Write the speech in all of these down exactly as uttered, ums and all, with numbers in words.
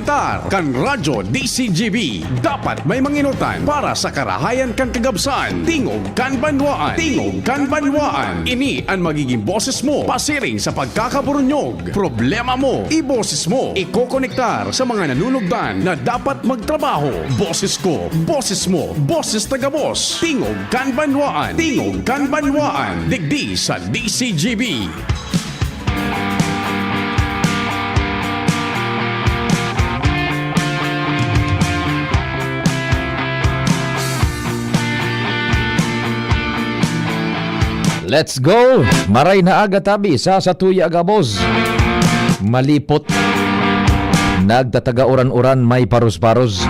Tar kan Radyo D C G B, dapat may mangenotan para sa karahayan kan kagabsan. Tingog kan banwaan. Tingog kan banwaan. Ini an magiging boses mo pasiring sa pagkakaburunyog. Problema mo, iboses mo. Ikokonektar sa mga nanunugdan na dapat magtrabaho. Boses ko, boses mo, boses tagabos. Tingog kan banwaan. Tingog kan banwaan. Digdi sa D C G B. Let's go! Maray na aga tabi sa satuya gabos. Malipot. Nagtatagauran-uran, may paros-paros.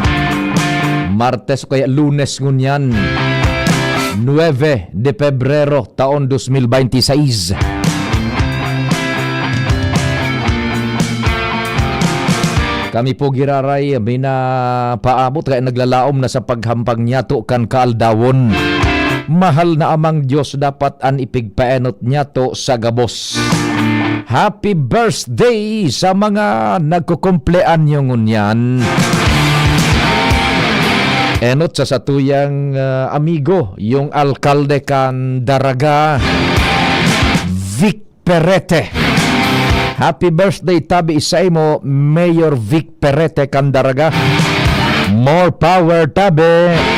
Martes o kaya Lunes ngunyan. Nuebe de Pebrero, taon dos mil baynte sais. Kami po giraray, minapaabot kaya naglalaom na sa paghampang niyato kan kaaldawon. Mahal na Amang Dios, dapat an ipigpaenot niyato sa gabos. Happy birthday sa mga nagkukumpleanyo ngunyan. Enot sa satuyang, ah, amigo, yung alkalde kan Daraga, Vic Perete. Happy birthday, tabi sa imo, Mayor Vic Perete kan Daraga. More power, tabi.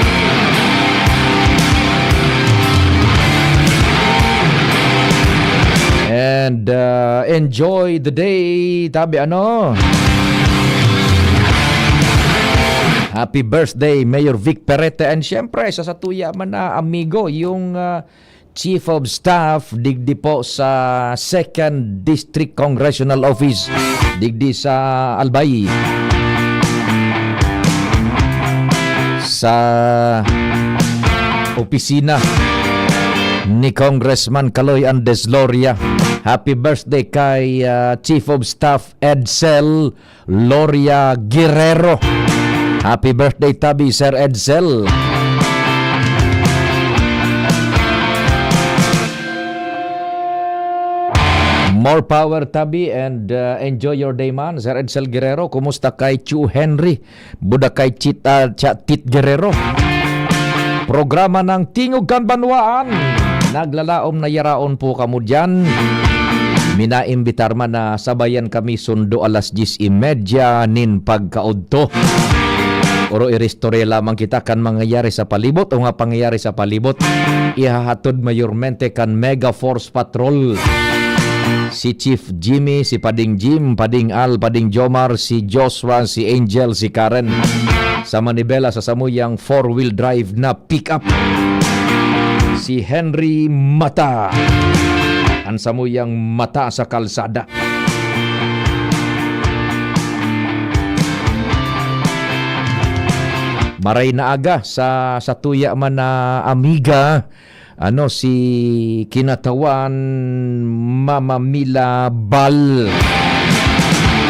And, uh, enjoy the day, tabi ano. Happy birthday, Mayor Vic Perete. And syempre, sa satuya man na amigo, yung, uh, Chief of Staff digdi po sa Second District Congressional Office digdi sa Albay, sa opisina ni Congressman Kaloy Andes Loria. Happy birthday kay, ah, Chief of Staff Edsel Loria Guerrero. Happy birthday, tabi, Sir Edsel. More power, tabi, and, uh, enjoy your day, man. Sir Edsel Guerrero, kumusta kay Chu Henry? Buda kay Chit, ah, Cha-, Tit Guerrero. Programa ng Tingog kan Banwaan. Naglalaom na yaraon po kamo diyan. Minaimbitar man na sabayan kami sundo alas dyes y media nin pagkaudto. Oro iristorya lamang kita kan mangyayari sa palibot o nga pangyayari sa palibot. Ihahatod mayormente kan Mega Force Patrol. Si Chief Jimmy, si Pading Jim, Pading Al, Pading Jomar, si Joshua, si Angel, si Karen. Sa manibela sa samuyang four-wheel drive na pick-up. Si Henry Mata. An samuyang mata sa kalsada. Maray na aga sa, sa tuya man na amiga, ano, si kinatawan Mama Mila Bal.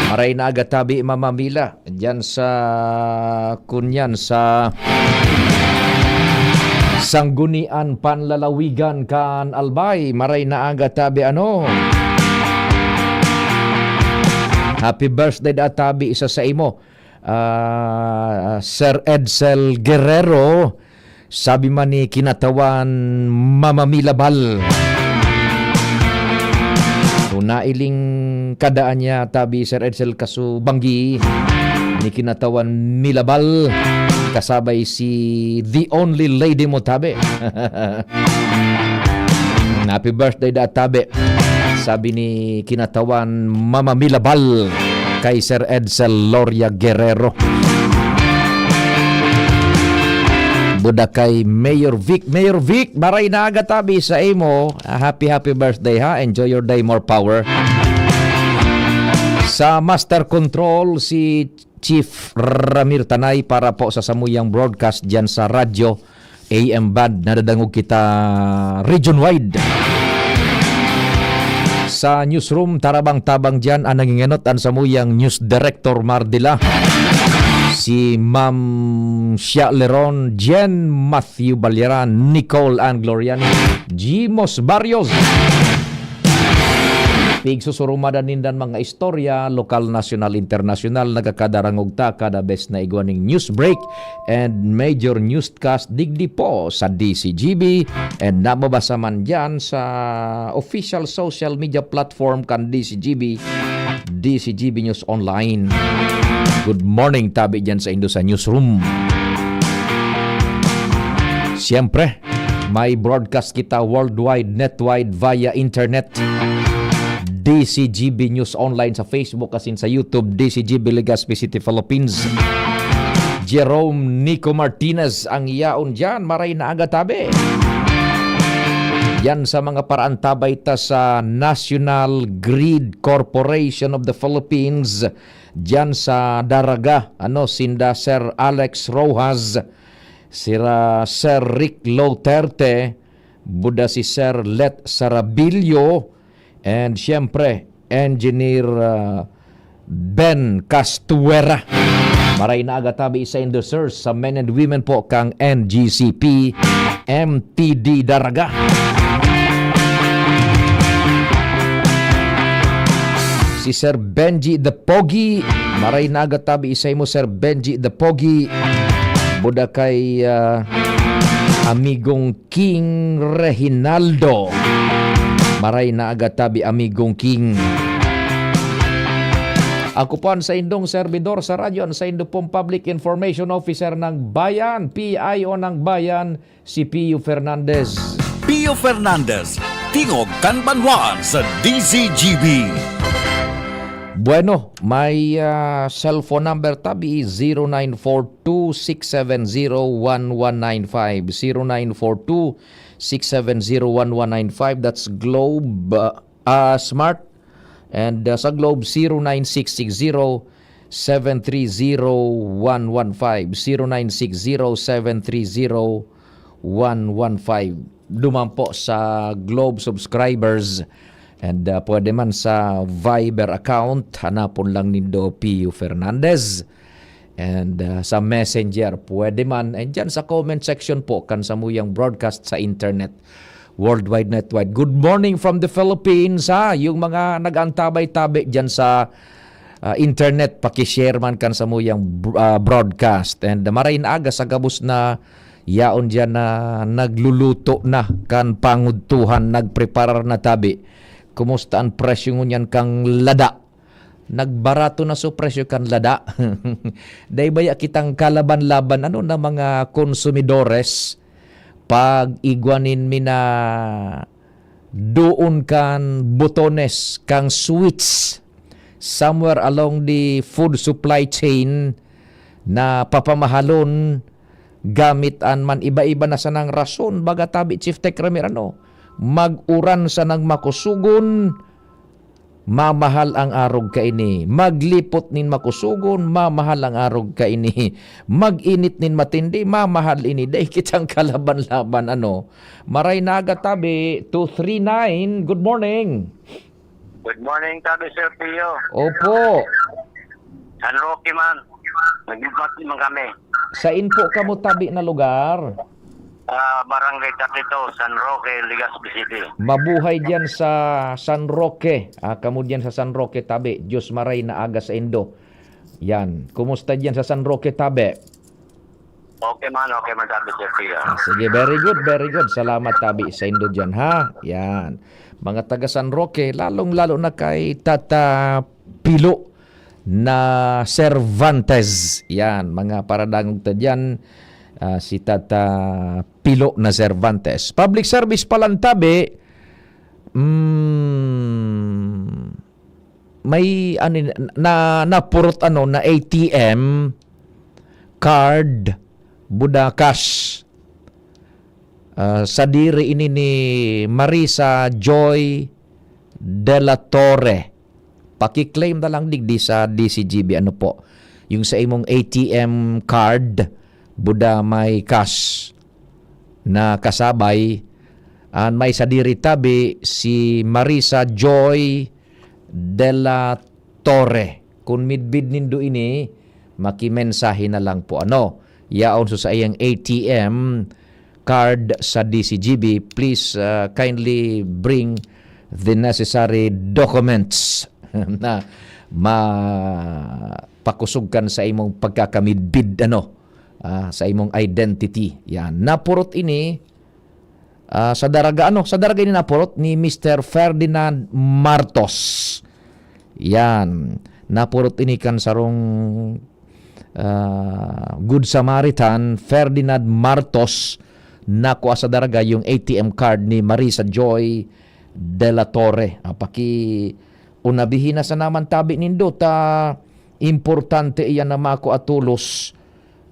Maray na aga tabi, Mama Mila. Diyan sa, kunyan, sa Sanggunian Panlalawigan kan Albay. Maray na aga tabi, ano. Happy birthday da tabi sa, sa imo, ah, Sir Edsel Guerrero. Sabi man ni kinatawan Mama Milabal. So, nailing kadaan niya, tabi, Sir Edsel, kasubanggi ni kinatawan Milabal, kasabay si the only lady mo, tabi. Happy birthday da, tabi. Sabi ni kinatawan Mama Milabal kay Sir Edsel Loria Guerrero. Buda kay Mayor Vic. Mayor Vic, maray na aga tabi sa imo. Ah, happy, happy birthday, ha. Enjoy your day, more power. Sa Master Control, si Chief Ramir Tanay para po sa samuyang broadcast diyan sa radyo. A M band, nadadangog kita region-wide. Sa newsroom, tarabang-tabang diyan, ang nangingenot, ang samuyang news director, Mardila, si Ma'am Shia Leron, Jen Matthew Balyaran, Nicole Ann Gloriani, Jimos Barrios. Pigsusurumadan nindan mga istorya, lokal, nasyonal, internasyonal, nagkakadarangog ta kada bes na igwa ning news break and major newscast digdi po sa D C G B, and nababasa man diyan sa official social media platform kan D C G B, D C G B News Online. Good morning, tabi diyan sa indo sa newsroom. Siyempre, may broadcast kita worldwide, netwide, via internet. D C G B News Online sa Facebook asin sa YouTube, D C G B Legazpi City, Philippines. Jerome Nico Martinez ang yaon diyan. Maray na aga, tabi. Yan sa mga paraantabay ta sa National Grid Corporation of the Philippines, diyan sa Daraga, ano, sinda Sir Alex Rojas, sira Sir Rick Loterte, buda si Sir Let Sarabillo, and siyempre, Engineer, ah, Ben Castuera. Maray na aga, tabi, sa indo, sir, sa men and women po kang N G C P, M T D Daraga. Si Sir Benji the Pogi, maray na aga, tabi, sa imo, Sir Benji the Pogi. Buda kay, ah, amigong King Reginaldo. Maray na aga, tabi, amigong King. Ako po ang saindong serbidor sa radyo, ang saindo pong Public Information Officer ng Bayan, P I O ng Bayan, si Pio Fernandez. Pio Fernandez, tingog kan banwaan sa D Z G B. Bueno, may, ah, cellphone number, tabi, zero nine four two, six seven zero, one one nine five, zero nine four two, six seven zero, one one nine five. That's Globe, ah, ah, Smart. And, ah, sa Globe, zero nine six six zero, seven three zero, one one five, zero nine six zero, seven three zero, one one five. Duman po sa Globe subscribers. And, ah, pwede man sa Viber account, hanapon lang nindo Pio Fernandez. And, ah, sa Messenger, pwede man. And dyan sa comment section po, kan samuyang broadcast sa internet, worldwide, netwide. Good morning from the Philippines, ha? Yung mga nag-antabay-tabi dyan sa, ah, internet, pakishare man kan samuyang br-, ah, broadcast. And, ah, maray na aga sa gabos na yaon diyan na nagluluto na kan pangudtuhan, nagpreparar na, tabi. Kumusta an presyo ngunyan kan lada? Nagbarato na so presyo kan lada. Dai baya kitang kalaban-laban, ano, na mga konsumidores, pag igwa nin mi na doon kan botones, kan switch, somewhere along the food supply chain, na papamahalon gamit an man iba-iba na sanang rason. Baga, tabi, Chief Tech Ramir, ano, mag-uran sanang makusugon, mamahal ang arog kaini. Maglipot nin makusugon, mamahal ang arog kaini. Mag-init nin matindi, mamahal ini. Dai kitang kalaban-laban, ano. Maray na aga, tabi, two three nine. Good morning. Good morning, tabi, Sir Pio. Opo. San Roque man. Nagbibati man kami. Sain po kamo tabi na lugar? Ah, Barangay Tatito, San Roque, Legazpi City. Mabuhay diyan sa San Roque. Ah, kamo diyan sa San Roque, tabi. Diyos maray na aga sa indo. Yan. Kumusta diyan sa San Roque, tabi? Okay man, okay man, tabi, Sir Pio. Ah, sige, very good, very good. Salamat, tabi, sa indo diyan, ha? Yan. Mga taga San Roque, lalong-lalo na kay Tata Pilo na Cervantes. Yan, mga paradangog ta diyan, ah, si Tata Pilo na Cervantes. Public service pa lang, tabi, mm, may, ano, na, napurot, ano, na A T M card, buda cash. Ah, sadiri ini ni Marisa Joy de la Torre. Paki-claim na lang digdi sa D C G B, ano po, yung sa imong A T M card, buda may cash na kasabay. An may sadiri tabi, si Marisa Joy de la Torre. Kun midbid nindo ini, makimensahe na lang po. Ano, yaon sa saiyang A T M card sa D C G B, please, uh, kindly bring the necessary documents na mapakosog kan sa imong pagkakamidbid, ano, ah, sa imong identity. Yan. Napurot ini, ah, sa Daraga, ano, sa Daraga ini napurot ni Mister Ferdinand Martos. Yan. Napurot ini kan sarong, ah, Good Samaritan, Ferdinand Martos, nakua sa Daraga yung A T M card ni Marisa Joy de la Torre. Ah, paki-, unabihi na sa naman tabi nindo ta importante iyan na makua tolos.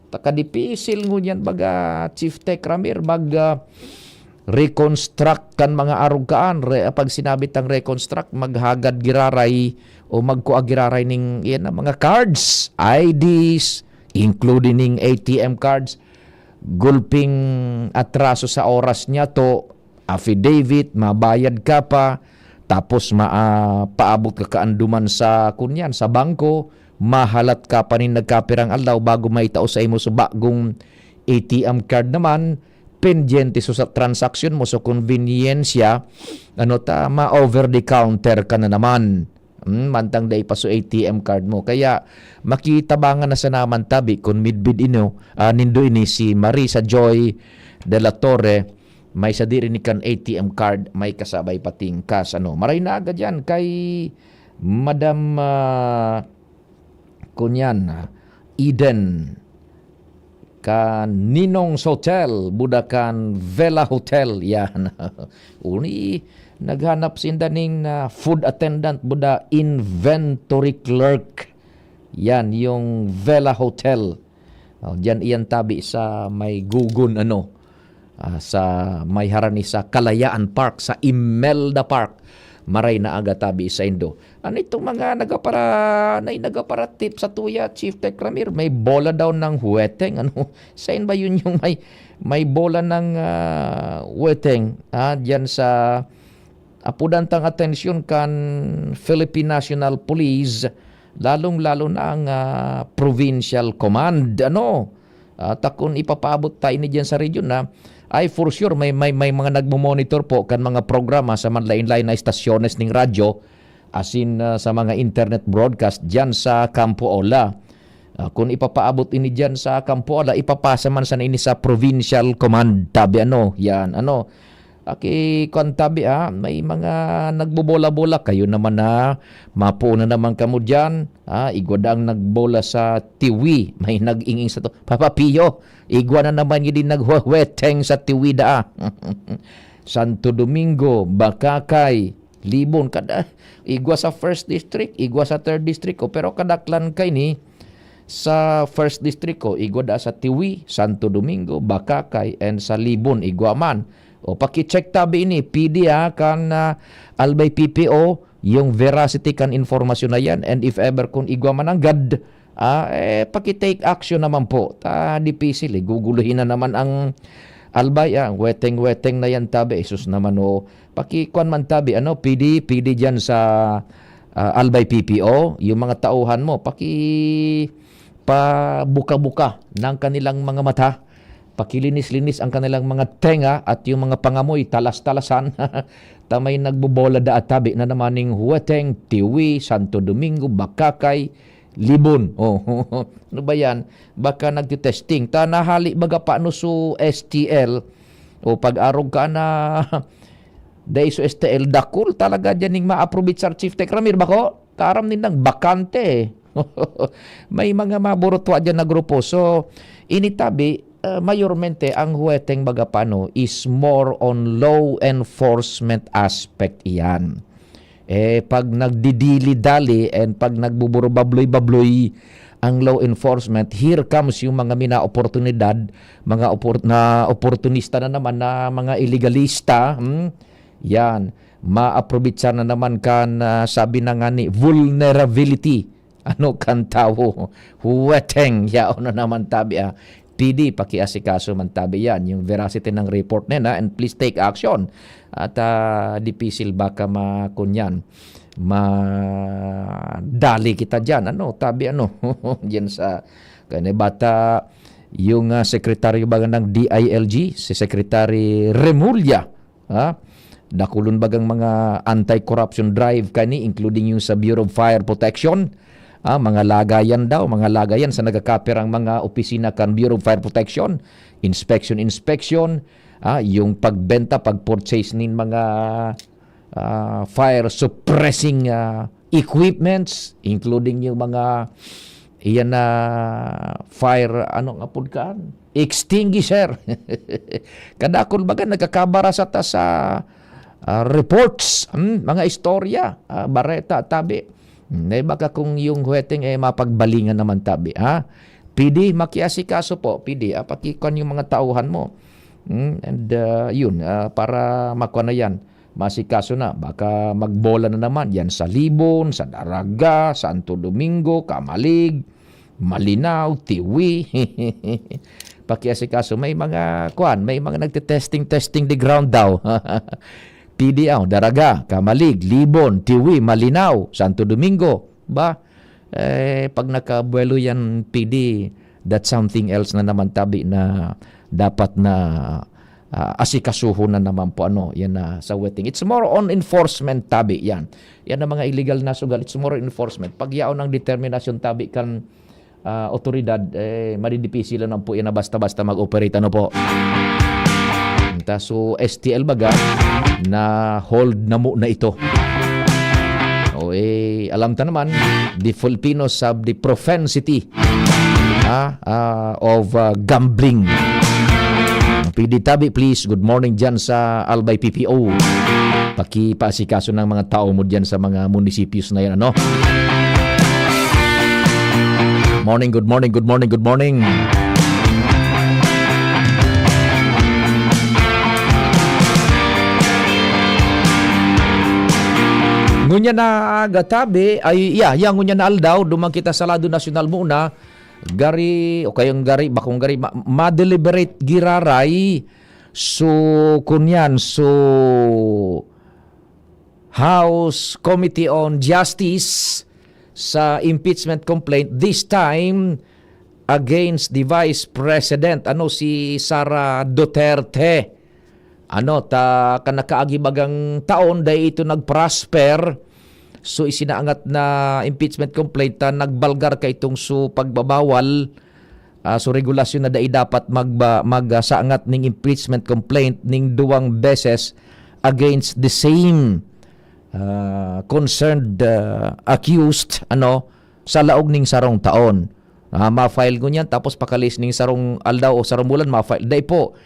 Takadipisil ngunyan, baga, Chief Tech Ramir, mag, ah, reconstruct kan mga arog kaan. Re-, pag sinabi tang reconstruct, maghagad giraray o magkua giraray ning, iyan na, mga cards, I Ds, including ning A T M cards. Gulping atraso sa oras niya to, affidavit, mabayad ka pa, tapos ma-, ah, paabot ka kaanduman sa, kunyan, sa bangko, mahalat ka pa nin nagkapirang aldaw bago maitao sa imo sa bagong A T M card naman, pendyente so sa transaksyon mo, so konbinyensya, ano ta, ma-over the counter ka na naman. Hmm, mantang dai pa so A T M card mo. Kaya makitabangan na sa naman tabi kun midbid ino, ah, nindo ini si Marisa Joy de la Torre, may sadiri ni kan A T M card, may kasabay pating cash, ano. Maray na agad yan kay Madam, ah, kunyan, ah, Eden. Kan Ninong's Hotel, buda kan Vela Hotel, yan. Uni, naghanap sinda ning, ah, food attendant, buda inventory clerk. Yan, yung Vela Hotel. Oh, diyan iyan tabi sa may Gugon, ano, ah, sa may harani sa Kalayaan Park, sa Imelda Park. Maray na aga tabi sa indo. Ano itong mga nagapara-, nay nagapara-tip sa tuya, Chief Tech Ramir? May bola daw ng huweteng, ano? Sain ba yun yung may, may bola ng, ah, huweteng? Ah, diyan sa apudan tang atensyon kan Philippine National Police, lalong-lalo na ang, ah, Provincial Command. Ano? Ah, ta kun ipapaabot ta ini diyan sa region na, ay for sure may, may, may mga nagmo-monitor po kan mga programa sa manlain-lain na estasyones ning radyo, asin, ah, sa mga internet broadcast diyan sa Campo Ola. Ah, kun ipapaabot ini diyan sa Campo Ola, ipapasa man sana ini sa Provincial Command. Tabi ano, yan, ano. Aki, kwan tabi, ah, may mga nagbobola-bola. Kayo naman na, mapuo na naman kamo diyan. Ah, igwa daang nagbola sa Tiwi. May nag-inging sa to. Papa Pio, igwa na naman yun din naghuweteng sa Tiwi daa. Santo Domingo, Bakakay, Libon, kada, igwa sa first district, igwa sa third district ko. Pero kadaklan kay ni sa first district ko, igwa da sa Tiwi, Santo Domingo, Bakakay, and sa Libon, igwa man. O, paki-check tabi ini, P D ha, kan, ah, Albay P P O, yung veracity kan informasyon na yan. And if ever kung igwa man nanggad, ah, eh, paki-take action naman po. Ta, dipisil eh, guguluhin na naman ang Albay, ah, weteng-weteng na yan tabi. Jesus naman, o, pakikuan man tabi, ano, P D, P D dyan sa, ah, Albay P P O, yung mga tauhan mo, paki-, pabuka-buka ng kanilang mga mata, pakilinis-linis ang kanilang mga tenga at yung mga pangamoy, talas-talasan. Ta may nagbobola da at tabi na naman ning Huweteng, Tiwi, Santo Domingo, Bakakay, Libon. Oh, ano ba yan? Baka nagtitesting. Ta nahali baga pa ano so S T L, o pag-arog ka na dai so S T L, dakul talaga dyan ning maaprobitsar, Chief Tech Ramir, bako? Taram nin nang bakante eh. May mga maburutwa dyan na grupo. So, initabi, ah, mayormente ang Huweteng baga pa ano is more on law enforcement aspect iyan. Eh, pag nagdidili-dali and pag nagbuburo-babloy-babloy ang law enforcement, here comes yung mga mina-oportunidad, mga opor-, na oportunista na naman na mga ilegalista, hmm? Yan, maaprobitsa na naman kan, ah, sabi na nga ni, vulnerability. Ano kan tawo? Huweteng, yaon na naman tabi, ah. P D, pakiasikaso man tabi yan, yung veracity ng report na yan, ah, and please take action. At, ah, dipisil baka makunyan, madali kita dyan. Ano, tabi ano, dyan sa, kanya bata, yung, ah, sekretaryo ba ng D I L G, si Secretary Remulla, ha? Dakulon bagang mga anti-corruption drive kani, including yung sa Bureau of Fire Protection. Ah, mga lagayan daw, mga lagayan sa nagakapirang mga opisina kan Bureau of Fire Protection, inspection, inspection, ah, yung pagbenta, pag-purchase nin mga, ah, fire suppressing, ah, equipments, including yung mga, iyan na fire, ano nga pud kaan? Extinguisher. Kadakul baga nagkakabara sa ta sa, ah, reports, hmm, mga istorya, ah, bareta, tabi. Hmm, eh, baka kung yung huweteng, eh, mapagbalingan naman tabi, ha? P D, makiasikaso po, P D, ah, pakikuan yung mga tauhan mo. Hmm, and, ah, yun, ah, para makuha na yan, masikaso na. Baka magbola na naman yan sa Libon, sa Daraga, Santo Domingo, Camalig, Malinao, Tiwi. Pakiasikaso, may mga, kuan, may mga nagte-testing, testing the ground daw. P D, oh, Daraga, Camalig, Libon, Tiwi, Malinao, Santo Domingo. Ba? Eh, pag nakabuelo yan, P D, that's something else na naman tabi na dapat na, ah, asikasuhon na naman po, ano, yan na sa weteng. It's more on enforcement tabi yan. Yan ang mga illegal na sugal, it's more on enforcement. Pag yaon ang determinasyon tabi kan, ah, otoridad, eh, madidipisilan lang po yan na basta-basta mag-operate, ano po. Ta, so, S T L baga, na hold na muna ito. O, eh, alam ta naman, the Filipinos have the propensity, ah, ah, of, ah, gambling. P D tabi, please. Good morning dyan sa Albay P P O. Pakipaasikaso ng mga tao mo dyan sa mga munisipyos na yan, ano? Morning, good morning, good morning, good morning. Ngunyan na aga tabi, ay, iya, iya, ngunyan na aldaw, duman kita sa lado nasyonal muna. Gari, o kayong gari, bakong gari, ma-, ma-deliberate giraray. So, kunyan, so, House Committee on Justice sa impeachment complaint, this time against the Vice President, ano, si Sara Duterte. Ano, ta, kan nakaagi bagang taon, dai ito nag-prosper. So, isinaangat na impeachment complaint, ta, nagbalgar ka itong so pagbabawal, ah, so regulasyon na dai dapat magba-, magsaangat ning impeachment complaint ning duwang beses against the same, ah, concerned, ah, accused, ano, sa laog ning sarong taon. Ah, ma-file ngunyan, tapos pakalis ning sarong aldaw o sarong bulan, ma-file. Dai po.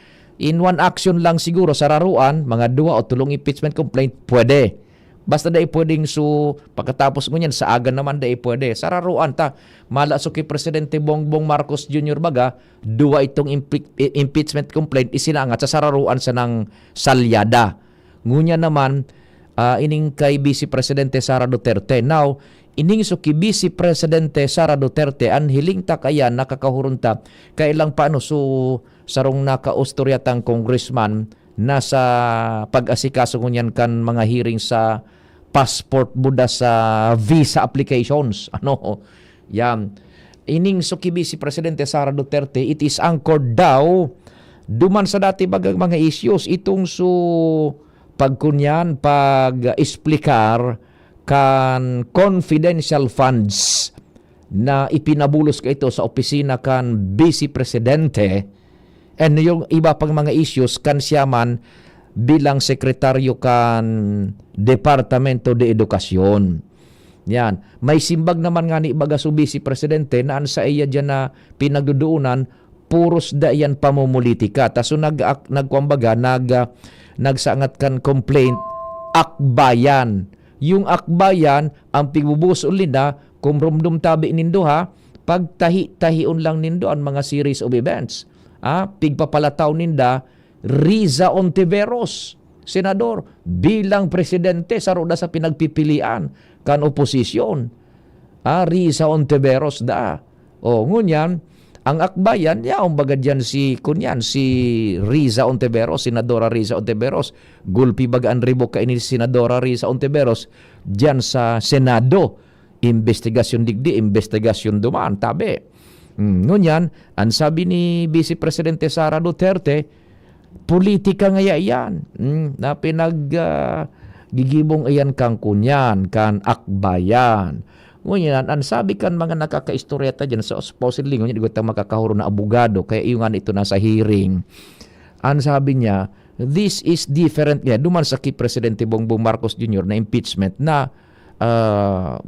In one action lang siguro, sararuan, mga duwa o tulong impeachment complaint, pwede. Basta dai pwedeng su-, pagkatapos ngunyan, sa aga naman dai pwede. Sararuan ta. Mala so ki Presidente Bongbong Marcos Junior baga, duwa itong impe-, i-, impeachment complaint, isinangat sa sararuan sa nang salyada. Ngunyan naman, ah, ining kay Vice Presidente Sara Duterte. Now, ining so ki Vice Presidente Sara Duterte, an hiling ta kaya nakakahuron ta, kailang paano so sarong nakaustorya tang congressman na sa pag-asikaso ngunyan kan mga hearing sa passport buda sa visa applications. Ano? Yan. Ining so ki Vice Presidente Sara Duterte, it is anchored daw duman sa dati bagang mga issues. Itong so pagkunyan, pag-explicar kan confidential funds na ipinabulos ka ito sa opisina kan Vice Presidente, and yung iba pang mga issues kan siya man bilang sekretaryo kan Departamento de Educación. Yan. May simbag naman nga ni baga so Vice Presidente na an saiya diyan na pinagdodoonan, puros da iyan pamumulitika. Ta so nag-, ak-, nagkuwan baga, nag-, ah, nagsangat kan complaint, akbayan. Yung akbayan, ang pigbubusol ninda, kumromdom tabi nindo ha, pagtahi-tahion lang nindo ang mga series of events. Ah, pigpapalataw ninda, Riza Ontiveros, senador, bilang presidente, saro na sa pinagpipilian kan oposisyon. Ah, Riza Ontiveros da. O, ngunyan, ang akbayan, yaon baga diyan si, kunyan, si Riza Ontiveros, Senadora Riza Ontiveros. Gulpi baga an ribok kaini si Senadora Riza Ontiveros diyan sa Senado. Imbestigasyon digdi, imbestigasyon duman, tabi. Hmm, ngunyan, ang sabi ni Vice Presidente Sara Duterte, Politika ngaya iyan, hmm, na pinag, ah, gigibong iyan kan kunyan, kan akbayan. Ngunyan, an sabi kan mga nakakaistorya ta diyan, so, supposedly, ngunyan, di ko ta makakahuro na abogado, kaya iyo nga nito nasa hearing. An sabi niya, "This is different," nga, duman sa ki Presidente Bongbong Marcos Junior na impeachment na, ah,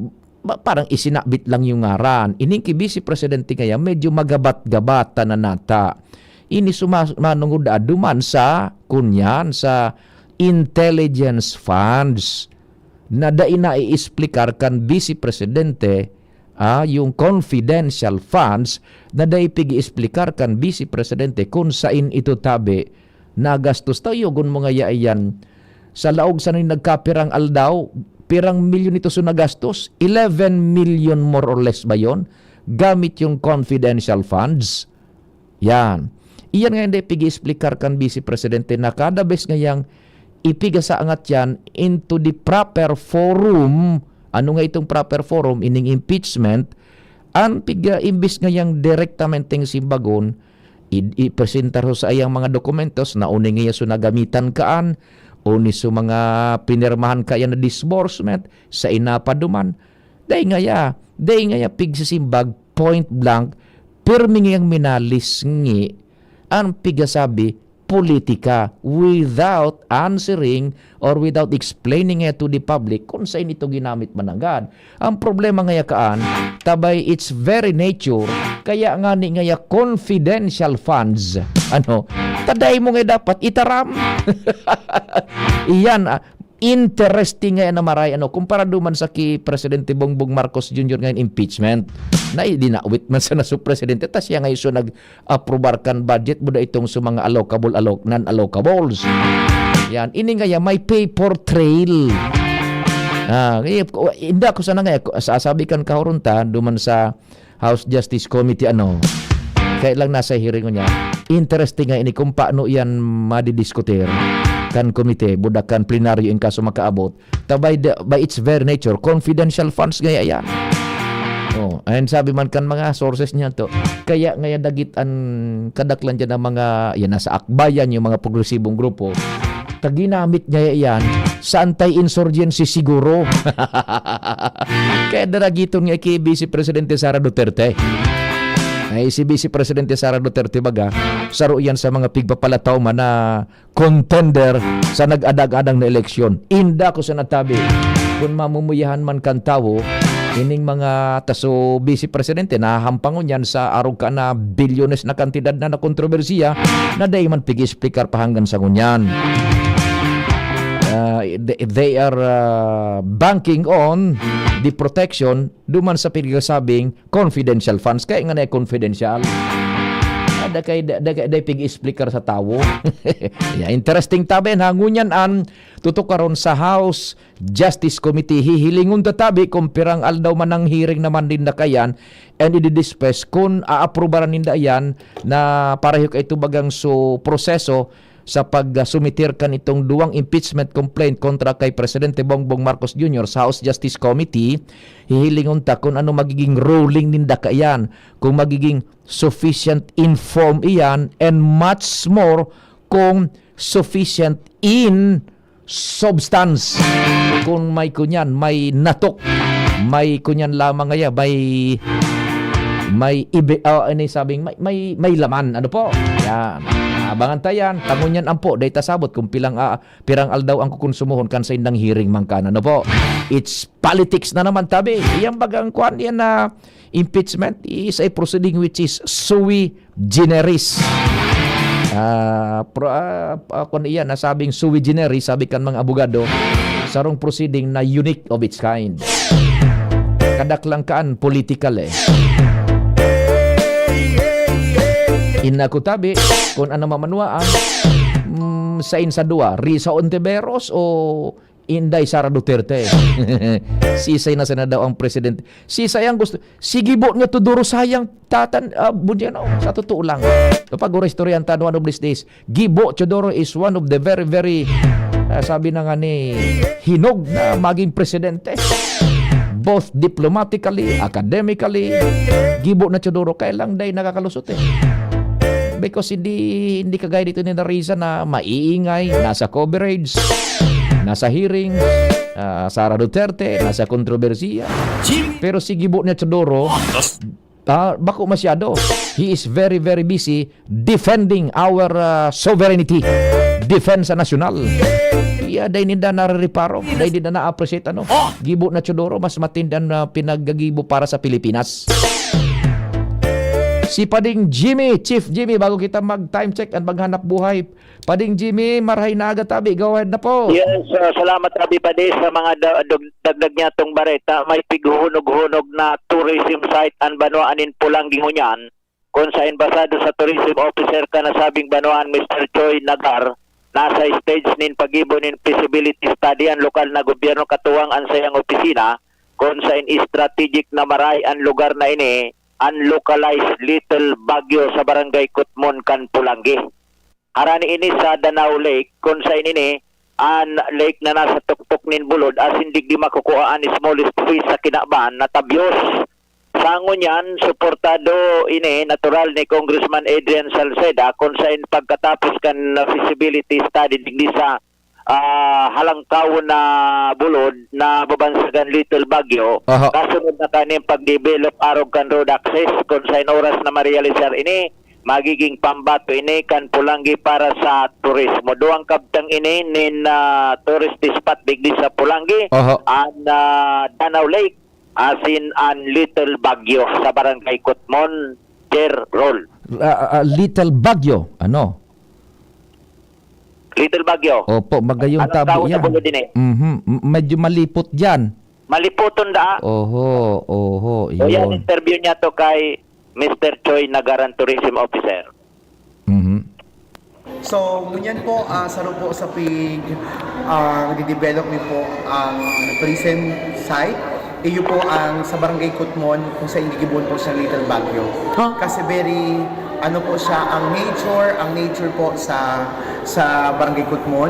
ba-, parang isinabit lang yung ngaran. Ining ki Vice Presidente kaya medyo magabat-gabatan na nata. Ini suma-, manungod na duman sa, kunyan, sa intelligence funds na dai na iexplikar kan Vice Presidente, ah, yung confidential funds na dai pig-iexplikar kan Vice Presidente kung sain ito tabi nagastos. Tayogon mo ngaya iyan. Sa laog sa nin nagkapirang aldaw, pirang milyon ito so nagastos? Eleven million more or less ba yon? Gamit yung confidential funds. Yan. Iyan nga hindi pig-explicar kan Vice Presidente na kada bes ngayang ipigasaangat yan into the proper forum. Ano nga itong proper forum? Ining impeachment. An piga, imbis ngayang direktamenteng simbagon, i-, ipresentar ho sa iyang mga dokumentos na uni ngaya so nagamitan kaan, uni so mga pinirmahan kaya na disbursement, sa inapaduman. Dai ngaya, dai ngaya pigsisimbag, point blank, pirmi ngayang minalisngi an pigasabi, politika, without answering or without explaining it to the public kung sain ito ginamit mananggad. Ang problema ngaya kaan, ta by its very nature, kaya ngani ngaya confidential funds, ano, ta dai mo nga dapat itaram. Iyan, ah, interesting nga yan na maray, ano, kumpara duman sa ki Presidente Bongbong Marcos Junior ngayon impeachment. Na dinawit man sana su presidente, ta siya ngayon so nag-aprobar kan budget, buda itong sa mga allocable, alloc-, non-allocables. Yan, ini nga yan, may paper trail. Ah, eh, ko-, hindi ako sana nga, ko-, sa-, sabi kan kahuron ta, duman sa House Justice Committee, ano, kaya lang nasa hearing ko niya. Interesting nga ini kung paano yan madidiskutir kan komite, buda kan plenaryo in kaso makaabot. Ta by the, by its very nature, confidential funds ngaya yan. Oh, and sabi man kan mga sources niya to, kaya ngaya dagit an kadaklan dyan ang mga, yan, nasa akbayan, yung mga progresibong grupo, ta ginamit ngaya yan sa anti-insurgency siguro. Kaya daragiton nga ki Vice Presidente Sara Duterte. Ay, si Vice Presidente Sara Duterte baga, saro yan sa mga pigpapalataw man na contender sa nag-adag-adang na eleksyon. Inda ko sa natabi, kun mamumuyahan man kan tawo, ining mga taso Vice Presidente, nahahampangon yan sa arog ka na bilyones na kantidad na nakontrobersiya na dai man pig-explicar pa hanggang sa ngunyan. Ah, they, they are, ah, banking on the protection duman sa pinagsasabing confidential funds. Kaya nga na confidential. Ah, da kay, da, da kay, da pig-explicar sa tawo. Yeah, interesting tabi, ha? Ngunyan an tutukaron sa House Justice Committee. Hihilingon ta tabi kung pirang aldaw man ang hearing naman din na kayan and ididiscuss kung aaprubaran ninda yan na pareho kay tubagang so proseso sa pag-, ah, sumitir kan itong duwang impeachment complaint kontra kay Presidente Bongbong Marcos Junior sa House Justice Committee. Hihilingon ta kung ano magiging ruling ninda kaiyan, kung magiging sufficient in form iyan, and much more kung sufficient in substance. Kung may kunyan, may natok, may kunyan lamang ngaya, may, may ibe-, ah, ano yung sabing, may, may, may laman. Ano po? Yan. Abangan ta yan. Tangon yan, ampo. Dahil ta sabot kung pilang, ah, pirang aldaw ang kukonsumohon kan sa indang hearing man kan. Ano po? It's politics na naman, tabi. Yan bagang kwan yan na impeachment is a proceeding which is sui generis. Ah, pro-, ah, ah, kung iyan, nasabing sui generis, sabi kan mga abogado, sarong proceeding na unique of its kind. Kadaklan kaan political eh. Inako tabi, kung ano mamanwaan, mm, sain sa dua, Risa Ontiveros o Inday Sara Duterte. Sisay na sana daw ang presidente. Sisay ang gusto. Sige bo niya, Teodoro, sayang tatan, ah, Budiano. Sa totoo lang. Kapag ura istoryahan ta, one of these days, Gibo Teodoro is one of the very, very, ah, sabi na nga ni, hinog na maging presidente. Both diplomatically, academically, Gibo na Teodoro, kaya lang dai nakakalusot eh. Because hindi, hindi kagaya dito ni Narisa na maiingay, nasa coverage, nasa hearing, ah, Sara Duterte, nasa kontrobersiya. Pero si Gibo ni Teodoro, ah, bako masyado. He is very, very busy defending our, ah, sovereignty. Defensa nasyonal. Iya, dai ninda narereparo, dai ninda na-appreciate, ano. Gibo ni Teodoro, mas matindi an, ah, pinaggagibo para sa Pilipinas. Si Pading Jimmy, Chief Jimmy, bago kita mag-time check at maghanap buhay. Pading Jimmy, marahay na aga tabi. Go ahead na po. Yes, ah, salamat, Abi Padi, sa mga da-, dug-, dagdag niya tong bareta. May pighuhunog-hunog na tourism site an banwaan nin Pulangi ngunyan, kung saen basado sa tourism officer kan nasabing banwaan, Mister Choi Nagar, nasa stage nin paggibo nin feasibility study an lokal na gobyerno katuwang an saiyang opisina, kung saen strategic na maray an lugar na ini, an localized Little Baguio sa Barangay Kutmon kan Pulangi. Harani ini sa Danao Lake, kung saen ini an lake na nasa tuktok nin bulod, asin digdi makukua an smallest fish sa kinaban na tabyos. Sa ngunyan, suportado ini natural ni Congressman Adrian Salceda, kung saen pagkatapos kan feasibility study digdi sa, ah, halangkaw na bulod na babansagan Little Baguio, Aha. kasunod na kaning pag-develop arog kan road access, kung saen oras na ma-realisar ini, magiging pambato ini kan Pulangi para sa turismo. Duwang kabtang ini nin, ah, tourist spot digdi sa Pulangi, Aha. an, ah, Danao Lake, asin an Little Baguio sa Barangay Kutmon, Jer Roll. Ah, ah, Little Baguio, ano? Little Baguio. Opo, magayon Anong tabi tawag sa yan. Bulod din eh? Mhm. M-, medyo malipot dyan. Maliputon daa. Oho, oho, So, yan, iyon. interview niya to kay Mister Choi Nagaran, Tourism Officer. Mhm. So, ngunyan po, ah, saro po sa pig-, ah, didevelop mi po ang tourism site. Iyo po ang sa Barangay Kutmon, kung saen gigibohon po siya Little Baguio. Ha? Kasi very, ano po siya, ang nature, ang nature po sa, sa Barangay Kutmon,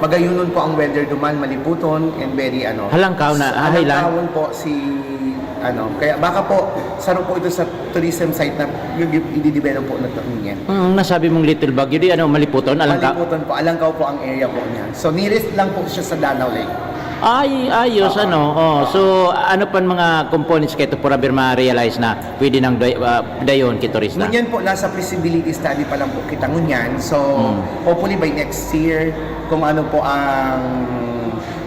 magayonon po ang weather duman, maliputon, and very, ano, Halangkaw na, sa ah, highland. halangkawon po si, ano, kaya baka po, saro po ito sa tourism site na i-, i-, i-develop po na to, ngunyan. Mm, nasabi mong Little Baguio, di ano, maliputon, alangka? Maliputon po, alangkaw po ang area po niya. So, nearest lang po siya sa Danao Lake. Ay, ayos, Oo. ano, oh. Oo. So, ano pan mga components kaito para bir ma-realize na pwede nang day-, ah, dayon ki turista? Ngunyan po, nasa feasibility study pa lang po kita ngunyan. So, Hmm. hopefully by next year, kung ano po ang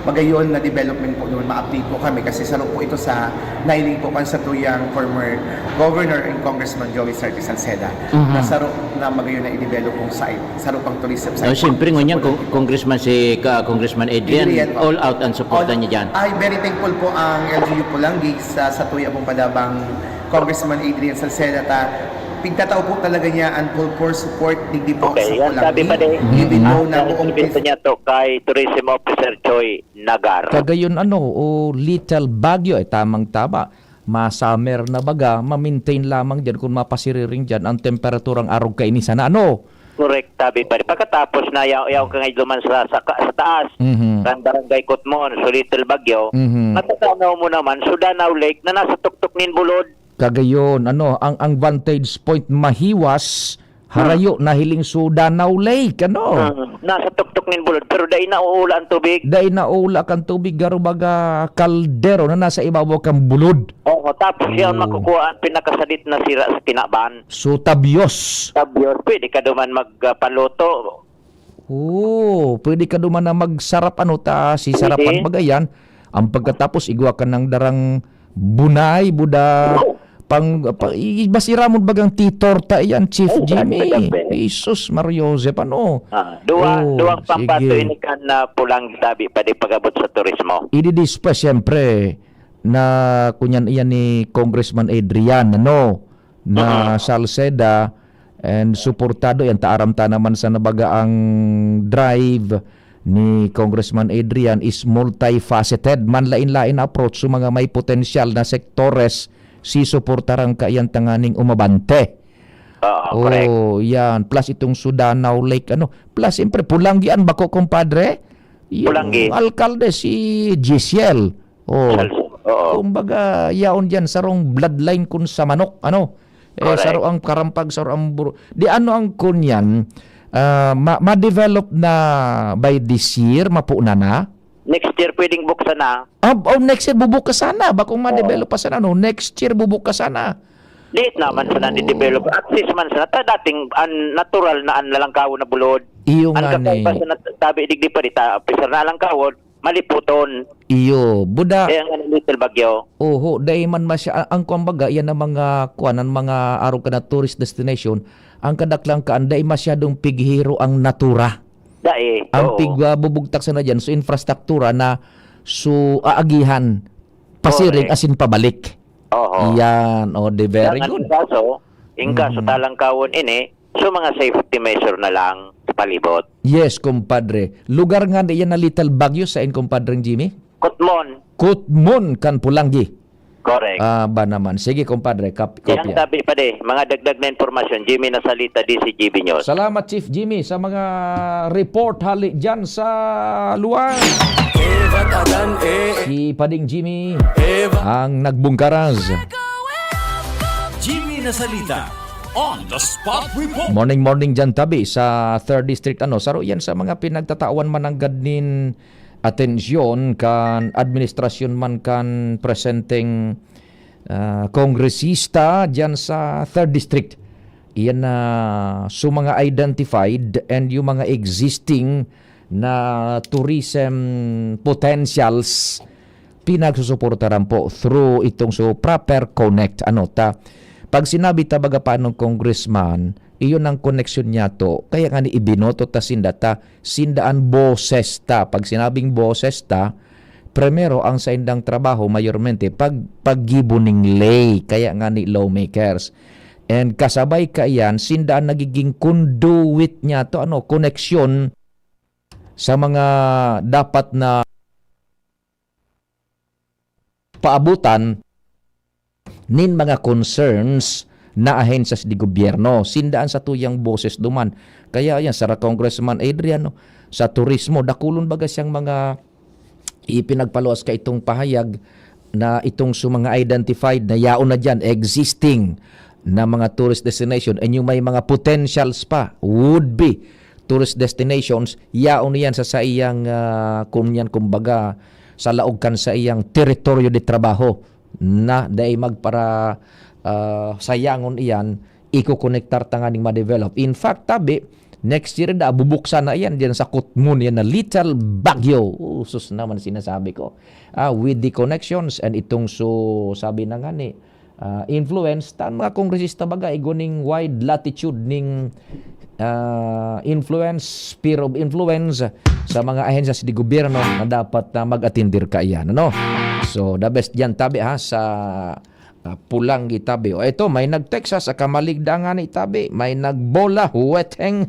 magayon na development po naman, ma-update po kami kasi saro po ito sa nailing po kan satuyang former Governor and Congressman Joey Sarti Salceda, Mhm. na saro na magayon na i-develop pong site, saro pang tourism site. Oh, siyempre, ngunyan, Sa Con-, Congressman si, ka-, Congressman Adrian, Adrian po. all out ang suporta All, niya dyan. Ay, very thankful po ang L G U Pulangi sa, sa tuya pong padabang Congressman Adrian Salceda ta, pigtatao po talaga niya ang full force support digdi po Okay, sa yan, Pulangi. sabi pa ni, Even though ang na buong interview niya to kay Tourism Officer Choi Nagar. Kagayon ano, o Little Baguio, eh, tamang-tama. Ma-summer na baga, ma-maintain lamang diyan kung mapasiriring diyan ang temperaturang arog kaini sana, ano? Correct, tabi pa. Pagkatapos na yaw, yaw ka ngayon duman sa, sa, ka-, sa taas, Mhm. kan Barangay Kutmon, so Little Baguio, Mhm. matatanaw mo naman, so Danao Lake na nasa tuktok nin bulod. Kagayon, ano, ang, ang vantage point mahiwas, Hmm. harayo, nahiling so Danao Lake, ano? Hmm. Nasa tuktok nin bulod, pero dai nauula ang tubig. Dai nauula kan tubig, garo baga kaldero na nasa ibabaw kan bulod. Oo, tapos yan Oh. makukuha ang pinakasadit na sira sa kinaban. So, tabyos. Tabyos. Pwede ka duman mag, ah, paluto. Oo, pwede ka duman na magsarap, ano, ta, si Sige. sarapan baga yan. Ang pagkatapos, igwa ka ng darang bunay, buda, Oo. pang, pa, i-, bas iramon bagang titorta iyan, Chief Ay, Jimmy. grabe, grabe. Jesus, Mario Joseph, ano? Ah, duwa, Oh, duwang pambato sige. ini kan, ah, Pulangi tabi, pwede pag-abot sa turismo. Ididispa, siyempre, na kunyan iyan ni Congressman Adrian, ano, na Mm. Salceda, and suportado yan. Ta aram ta naman sa nabaga ang drive ni Congressman Adrian is multifaceted. Manlain-lain na approach sa mga may potensyal na sektores si suportaran kaiyan tanganing umabante. Oo, correct. Oh, yan. Plus itong Sudanao Lake, ano. Plus, siyempre, Pulanggian, bako, kumpadre? Yung Pulanggi. alkalde, si Giselle. Oh. Salsa, oo. Kumbaga, yaon diyan, sarong bloodline kun sa manok, ano? Eh, Correct. Saro ang Karampag, saro ang Buro. Di ano ang kunyan, ah, ma-, ma-develop na by this year, mapo na na? Next year, pwedeng buksan na. Ah, oh, next year, bubukas sana. Bakong Oo. ma-develop pa sana, no? Next year, bubukas sana. Di naman sana Oo. di-develop. Access man sana. Ta dating an natural na an lalangkawon na bulod. Iyo Ang nga kakaiba ni. sana tabi digdi pa di ta, pisar na lalangkawon, maliputon. Iyo, buda. Kaya nga ni Little Bagyo. Oho, dai man masya-, a-, ang kumbaga, yan ang mga, kuwan, ang mga arog ka na tourist destination, ang kadaklan kaan, dai masyadong pighiro ang natura. Dai, Ang oo. pig, ah, bubugtak sana dyan, so infrastruktura na, so aagihan, pasiring Correct. asin pabalik. Oho. Yan, oh, di very Yan ang good. kaso, in kaso Mhm. talangkawon ini, so mga safety measure na lang sa palibot. Yes, kumpadre. Lugar nga di yan na Little Bagyo sa in, kumpadreng Jimmy? Kutmon. Kutmon kan Pulanggi. Correct. Ah, ba naman. Sige, kumpadre, kap-, Yan kopya. tabi pa di, mga dagdag na impormasyon, Jimmy Nasalita, D C G B News. Salamat, Chief Jimmy, sa mga report hali dyan sa luwang. Eva Tadan, eh. Si Pading Jimmy Eva. ang nagbungkaras. Jimmy Nasalita, on the spot report. Morning, morning dyan, tabi, sa third District. Ano, saro yan sa mga pinagtatawan mananggad nin atensyon kan administrasyon man kan presenteng, ah, kongresista diyan sa third District. Iyan na, so mga identified and yung mga existing na tourism potentials, pinagsusuportaran po through itong so proper connect. Ano ta, pag sinabi ta baga pa nung congressman, iyon ang koneksyon niya to. Kaya nga ni ibinoto ta sinda ta, sinda an boses ta. Pag sinabing boses ta, primero ang saindang trabaho, mayormente, pag, paggibo ning ley. Kaya nga ni lawmakers. And kasabay kaiyan, sinda an nagiging conduit niya to, ano, koneksyon sa mga dapat na paabutan nin mga concerns na ahensya di gobyerno. Sinda an satuyang boses duman. Kaya yan, sara Congressman Adrian, no, sa turismo, dakulon baga siyang mga ipinagpaluwas ka itong pahayag na itong sa mga identified na yaon na diyan, existing na mga tourist destination, and yung may mga potentials pa, would be tourist destinations, yaon na yan sa saiyang, ah, kung yan, kumbaga, sa laog kan saiyang teritoryo de trabaho na dai magpara, ah, sayangon iyan, ikokonektar tanganing ma-develop. In fact, tabi, next year da, bubuksan na iyan diyan sa Kutmon, yan na Little Bagyo. Oh, sus naman sinasabi ko. Ah, with the connections and itong so, sabi na nga ni, ah, influence, ta mga kongresista baga, igo ning wide latitude ning, ah, influence, sphere of influence sa mga ahensya di gobyerno na dapat na mag-atindir kaiyan, ano? So, the best diyan, tabi, ha, sa ah, Pulanggi tabi. O, eto, may nag-text sa kamaligda nga ni tabi. May nagbola, huweteng.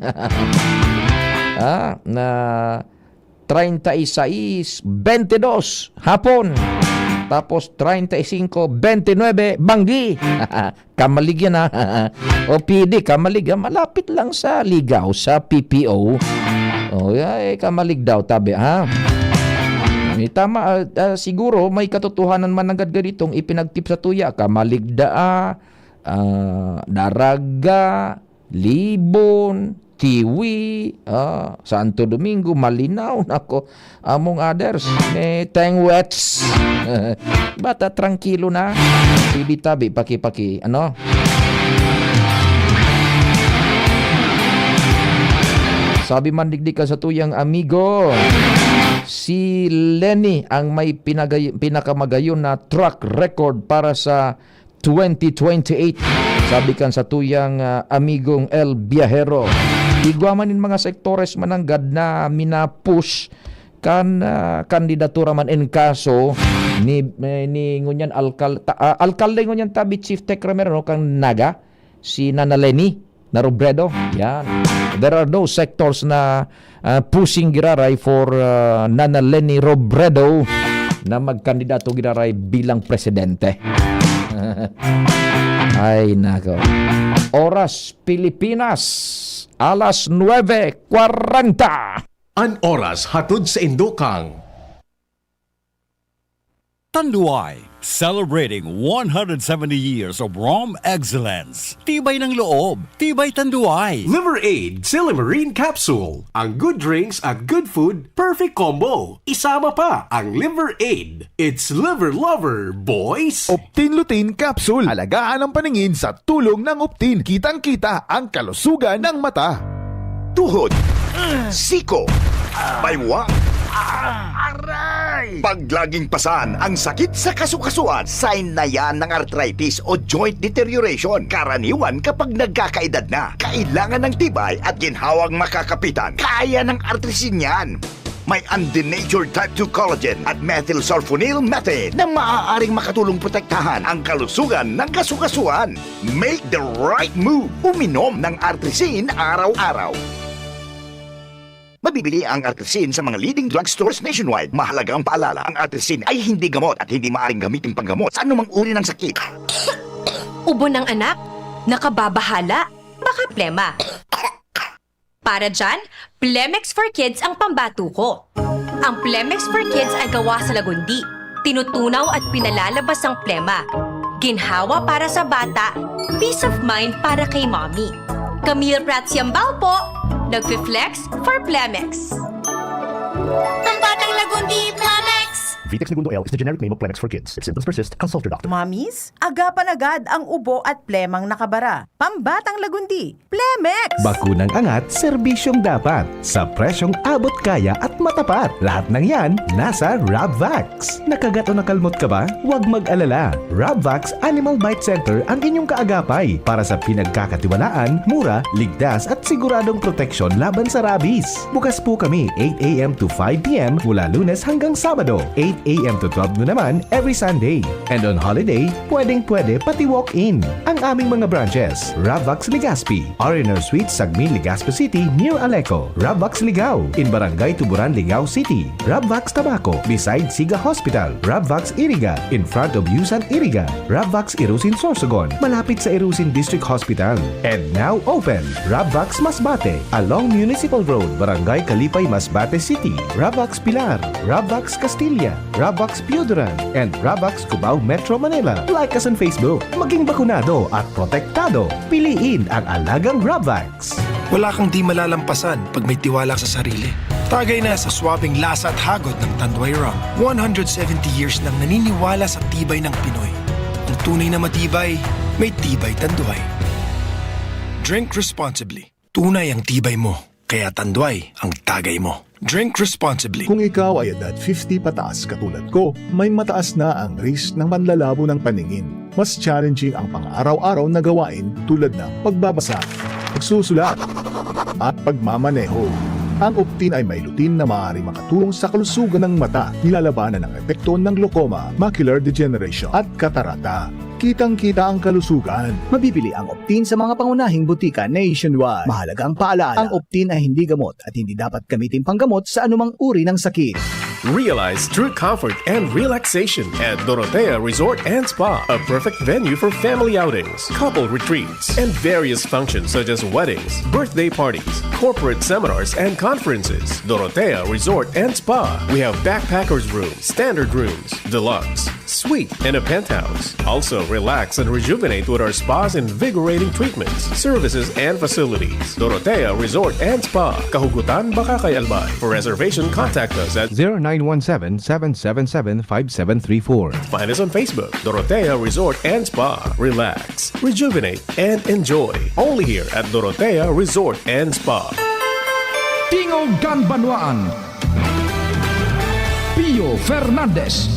Ah, na treinta y seis, veintidós, hapon. Tapos treinta y cinco, veintinuebe, banggi. Kamalig yan, ha. O P D, kamalig, ha. Malapit lang sa Ligaw, sa P P O. O, ay, kamalig daw, tabi, ha? May tama, ah, ah, siguro may katotohanan man nanggad ganitong ipinagtip sa tuya. Kamaligda, ah, ah, Daraga, Libon, Tiwi, ah, Santo Domingo, Malinaw, nako, among others, may Tengwets. Bata, trangkilo na. Sige, tabi, paki-paki, ano? Sabi man digdi ka sa tuyang amigo, si Lenny ang may pinagay-, pinakamagayon na track record para sa twenty twenty-eight. Sabi kan sa tuyang, ah, amigong El Viajero. Igwa man nin mga sektores mananggad na mina-push kan, ah, kandidatura man in kaso ni, eh, ni ngunyan alkal-, ta-, ah, alkalde ngunyan tabi, Chief Tech Romero, no, kan Naga, si Nana Leni na Robredo. Yan. There are those sectors na, ah, pushing giraray for, ah, Nana Leni Robredo na magkandidato giraray bilang presidente. Ay, nako. Oras, Pilipinas, alas nuebe kwarenta. An oras hatod sa Indokang. Tanduay, Celebrating one hundred seventy years of Rome excellence. Tibay ng loob, tibay tanduay. Liver Aid Silimarin Capsule. Ang good drinks at good food, perfect combo. Isama pa ang Liver Aid. It's Liver Lover, boys! Optin Lutein Capsule. Alagaan ang paningin sa tulong ng Optin. Kitang-kita ang kalusugan ng mata. Tuhod, siko, baywang, aray! Pag laging pasan ang sakit sa kasukasuan, sign na yan ng arthritis o joint deterioration. Karaniwan kapag nagkakaedad na, kailangan ng tibay at ginhawang makakapitan. Kaya ng artrisin yan. May undenatured type two collagen at methylsulfonyl methane na maaaring makatulong protektahan ang kalusugan ng kasukasuan. Make the right move. Uminom ng artrisin araw-araw. Mabibili ang artrisin sa mga leading drugstores nationwide. Mahalagang paalala, ang artrisin ay hindi gamot at hindi maaaring gamitin panggamot sa anumang uri ng sakit. Ubo ng anak? Nakababahala? Baka plema. Para dyan, Plemex for Kids ang pambato ko. Ang Plemex for Kids ay gawa sa lagundi, tinutunaw at pinalalabas ang plema. Ginhawa para sa bata, peace of mind para kay mommy. Camille Prats Yambao po, nagfi-flex for Plemex. Pambatang Lagundi, Plemex! Vitex Negundo L is the generic name of Plemex for Kids. If symptoms persist, consult your doctor. Mommies, agapan agad ang ubo at plemang nakabara. Pambatang Lagundi, Plemex! Bakunang angat, serbisyong dapat. Sa presyong abot-kaya at matapat. Lahat ng yan, nasa Rabvax. Nakagat o nakalmot ka ba? Huwag mag-alala. Rabvax Animal Bite Center ang inyong kaagapay para sa pinagkakatiwalaan, mura, ligtas at siguradong proteksyon laban sa rabies. Bukas po kami eight a m to five p m mula Lunes hanggang Sabado, eight a m to twelve noon naman every Sunday. And on holiday, pwedeng-pwede pati walk-in. Ang aming mga branches, Rabvax Legazpi, R and R Suite, Sagmin, Legazpi City, near Aleco, Rabvax Ligao, in Barangay Tuburan, Ligao City, Rabvax Tabaco, beside Siga Hospital, Rabvax Iriga, in front of Yusan Iriga, Rabvax Irusin Sorsogon, malapit sa Irusin District Hospital. And now open, Rabvax Masbate, along Municipal Road, Barangay Kalipay, Masbate City, Rabvax Pilar, Rabvax Castilla, Rabvax Pioduran, and Rabvax Cubao, Metro Manila. Like us on Facebook. Maging bakunado at protektado. Piliin ang alagang Rabvax. Wala kang di malalampasan pag may tiwala sa sarili. Tagay na sa swabing lasa at hagod ng Tanduay Rum. One hundred seventy years nang naniniwala sa tibay ng Pinoy. Ang tunay na matibay, may tibay Tanduay. Drink responsibly. Tunay ang tibay mo, kaya Tanduay ang tagay mo. Drink responsibly. Kung ikaw ay edad fifty pataas katulad ko, may mataas na ang risk ng panlalabo ng paningin. Mas challenging ang pang-araw-araw na gawain tulad ng pagbabasa, pagsusulat, at pagmamaneho. Ang Optin ay may lutein na maaaring makatulong sa kalusugan ng mata, nilalabanan ang epekto ng glaucoma, macular degeneration, at katarata. Kitang-kita ang kalusugan. Mabibili ang Optin sa mga pangunahing butika nationwide. Mahalagang paalala, ang Optin ay hindi gamot at hindi dapat gamitin panggamot sa anumang uri ng sakit. Realize true comfort and relaxation at Dorotea Resort and Spa, a perfect venue for family outings, couple retreats, and various functions such as weddings, birthday parties, corporate seminars, and conferences. Dorotea Resort and Spa. We have backpackers room, standard rooms, deluxe, suite, and a penthouse. Also, relax and rejuvenate with our spa's invigorating treatments, services, and facilities. Dorotea Resort and Spa, Kahugutan, Bacacay, Albay. For reservation, contact us at zero nine one seven, seven seven seven, five seven three four. Find us on Facebook, Dorotea Resort and Spa. Relax, rejuvenate, and enjoy. Only here at Dorotea Resort and Spa. Tingog kan Banwaan. Pio Fernandez.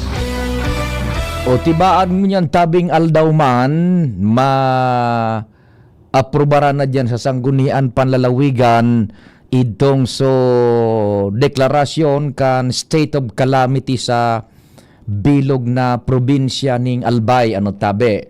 O, tibaan ngunyan tabing aldaw man, ma-aprobaran na diyan sa Sanggunian Panlalawigan idtong so deklarasyon kan state of calamity sa bilog na probinsya ning Albay, ano, tabi.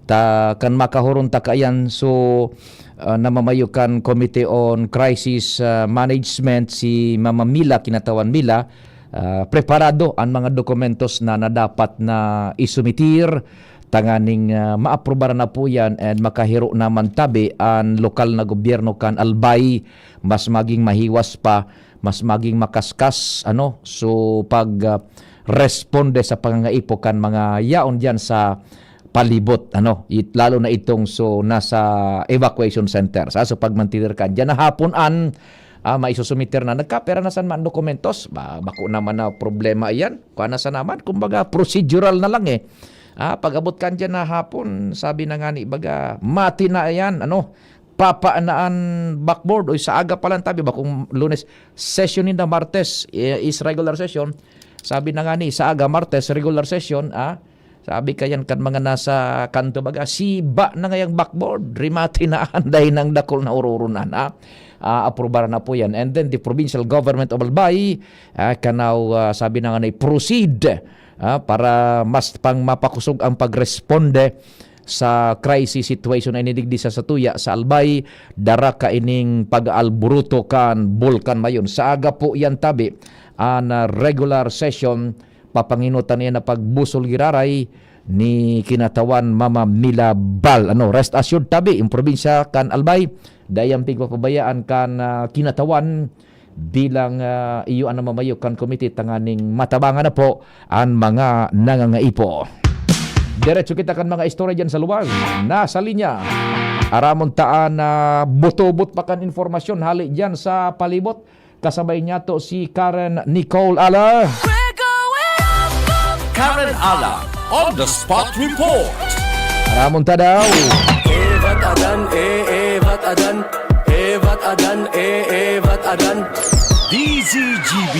Ta, kan makahuron ta kaiyan, so, ah, namamayo kan Committee on Crisis, ah, Management, si Mama Mila, kinatawan Mila, ah, preparado an mga dokumentos na, na dapat na isumitir, tanganing, ah, maaprubaran na po yan and makahiro naman tabi an lokal na gobyerno kan Albay, mas maging mahiwas pa, mas maging makaskas, ano, so pag, ah, pagresponde sa pangangaipo kan mga yaon diyan sa palibot, ano, it-, lalo na itong so nasa evacuation center. Sa so pagmantidir kan diyan na hapon an ah, maisusumiter na. Nagkapira na san man dokumentos? Ba, bako naman na problema iyan. Kuha na sa naman, kumbaga procedural na lang eh. Ah, pag-abot kan diyan na hapon, sabi na nga ni baga, mati na iyan, ano, papa na an backboard. O sa aga pa lang tabi, bakong Lunes, session ninda, Martes, eh, is regular session. Sabi na nga ni, sa aga, Martes, regular session, ah, sabi kayan kan mga nasa kanto baga, siba na ngayang backboard, rimati na an dai nang dakul na ororonan, ah. Ah, aprobar na po yan. And then the provincial government of Albay, ah, kanaw, ah, sabi na nga ni, proceed, ah, para mas pang mapakosog ang pagresponde sa crisis situation na inidigdi sa satuya sa Albay, dara kaining pag-alburuto kan bulkan mayon. Sa aga po yan tabi, an, ah, regular session, papanginutan niya na pagbusol giraray ni Kinatawan Mama Mila Bal. Ano, rest assured tabi, yung probinsya kan Albay, dayang pigpapabayaan kan, ah, Kinatawan bilang, ah, iyo ang namamayo kan komite tanganing matabangan na po an mga nangangaipo. Diretso kita kan mga istorya dyan sa luwas. Nasa linya. Aramon taan na butubot pa kan informasyon hali dyan sa palibot. Kasabay niya to si Karen Nicole Ala. We're going up, up. Karen Ala on the spot report. Ramon ta daw. Evat adan, e, evat adan, evat adan, e, evat adan. D Z G B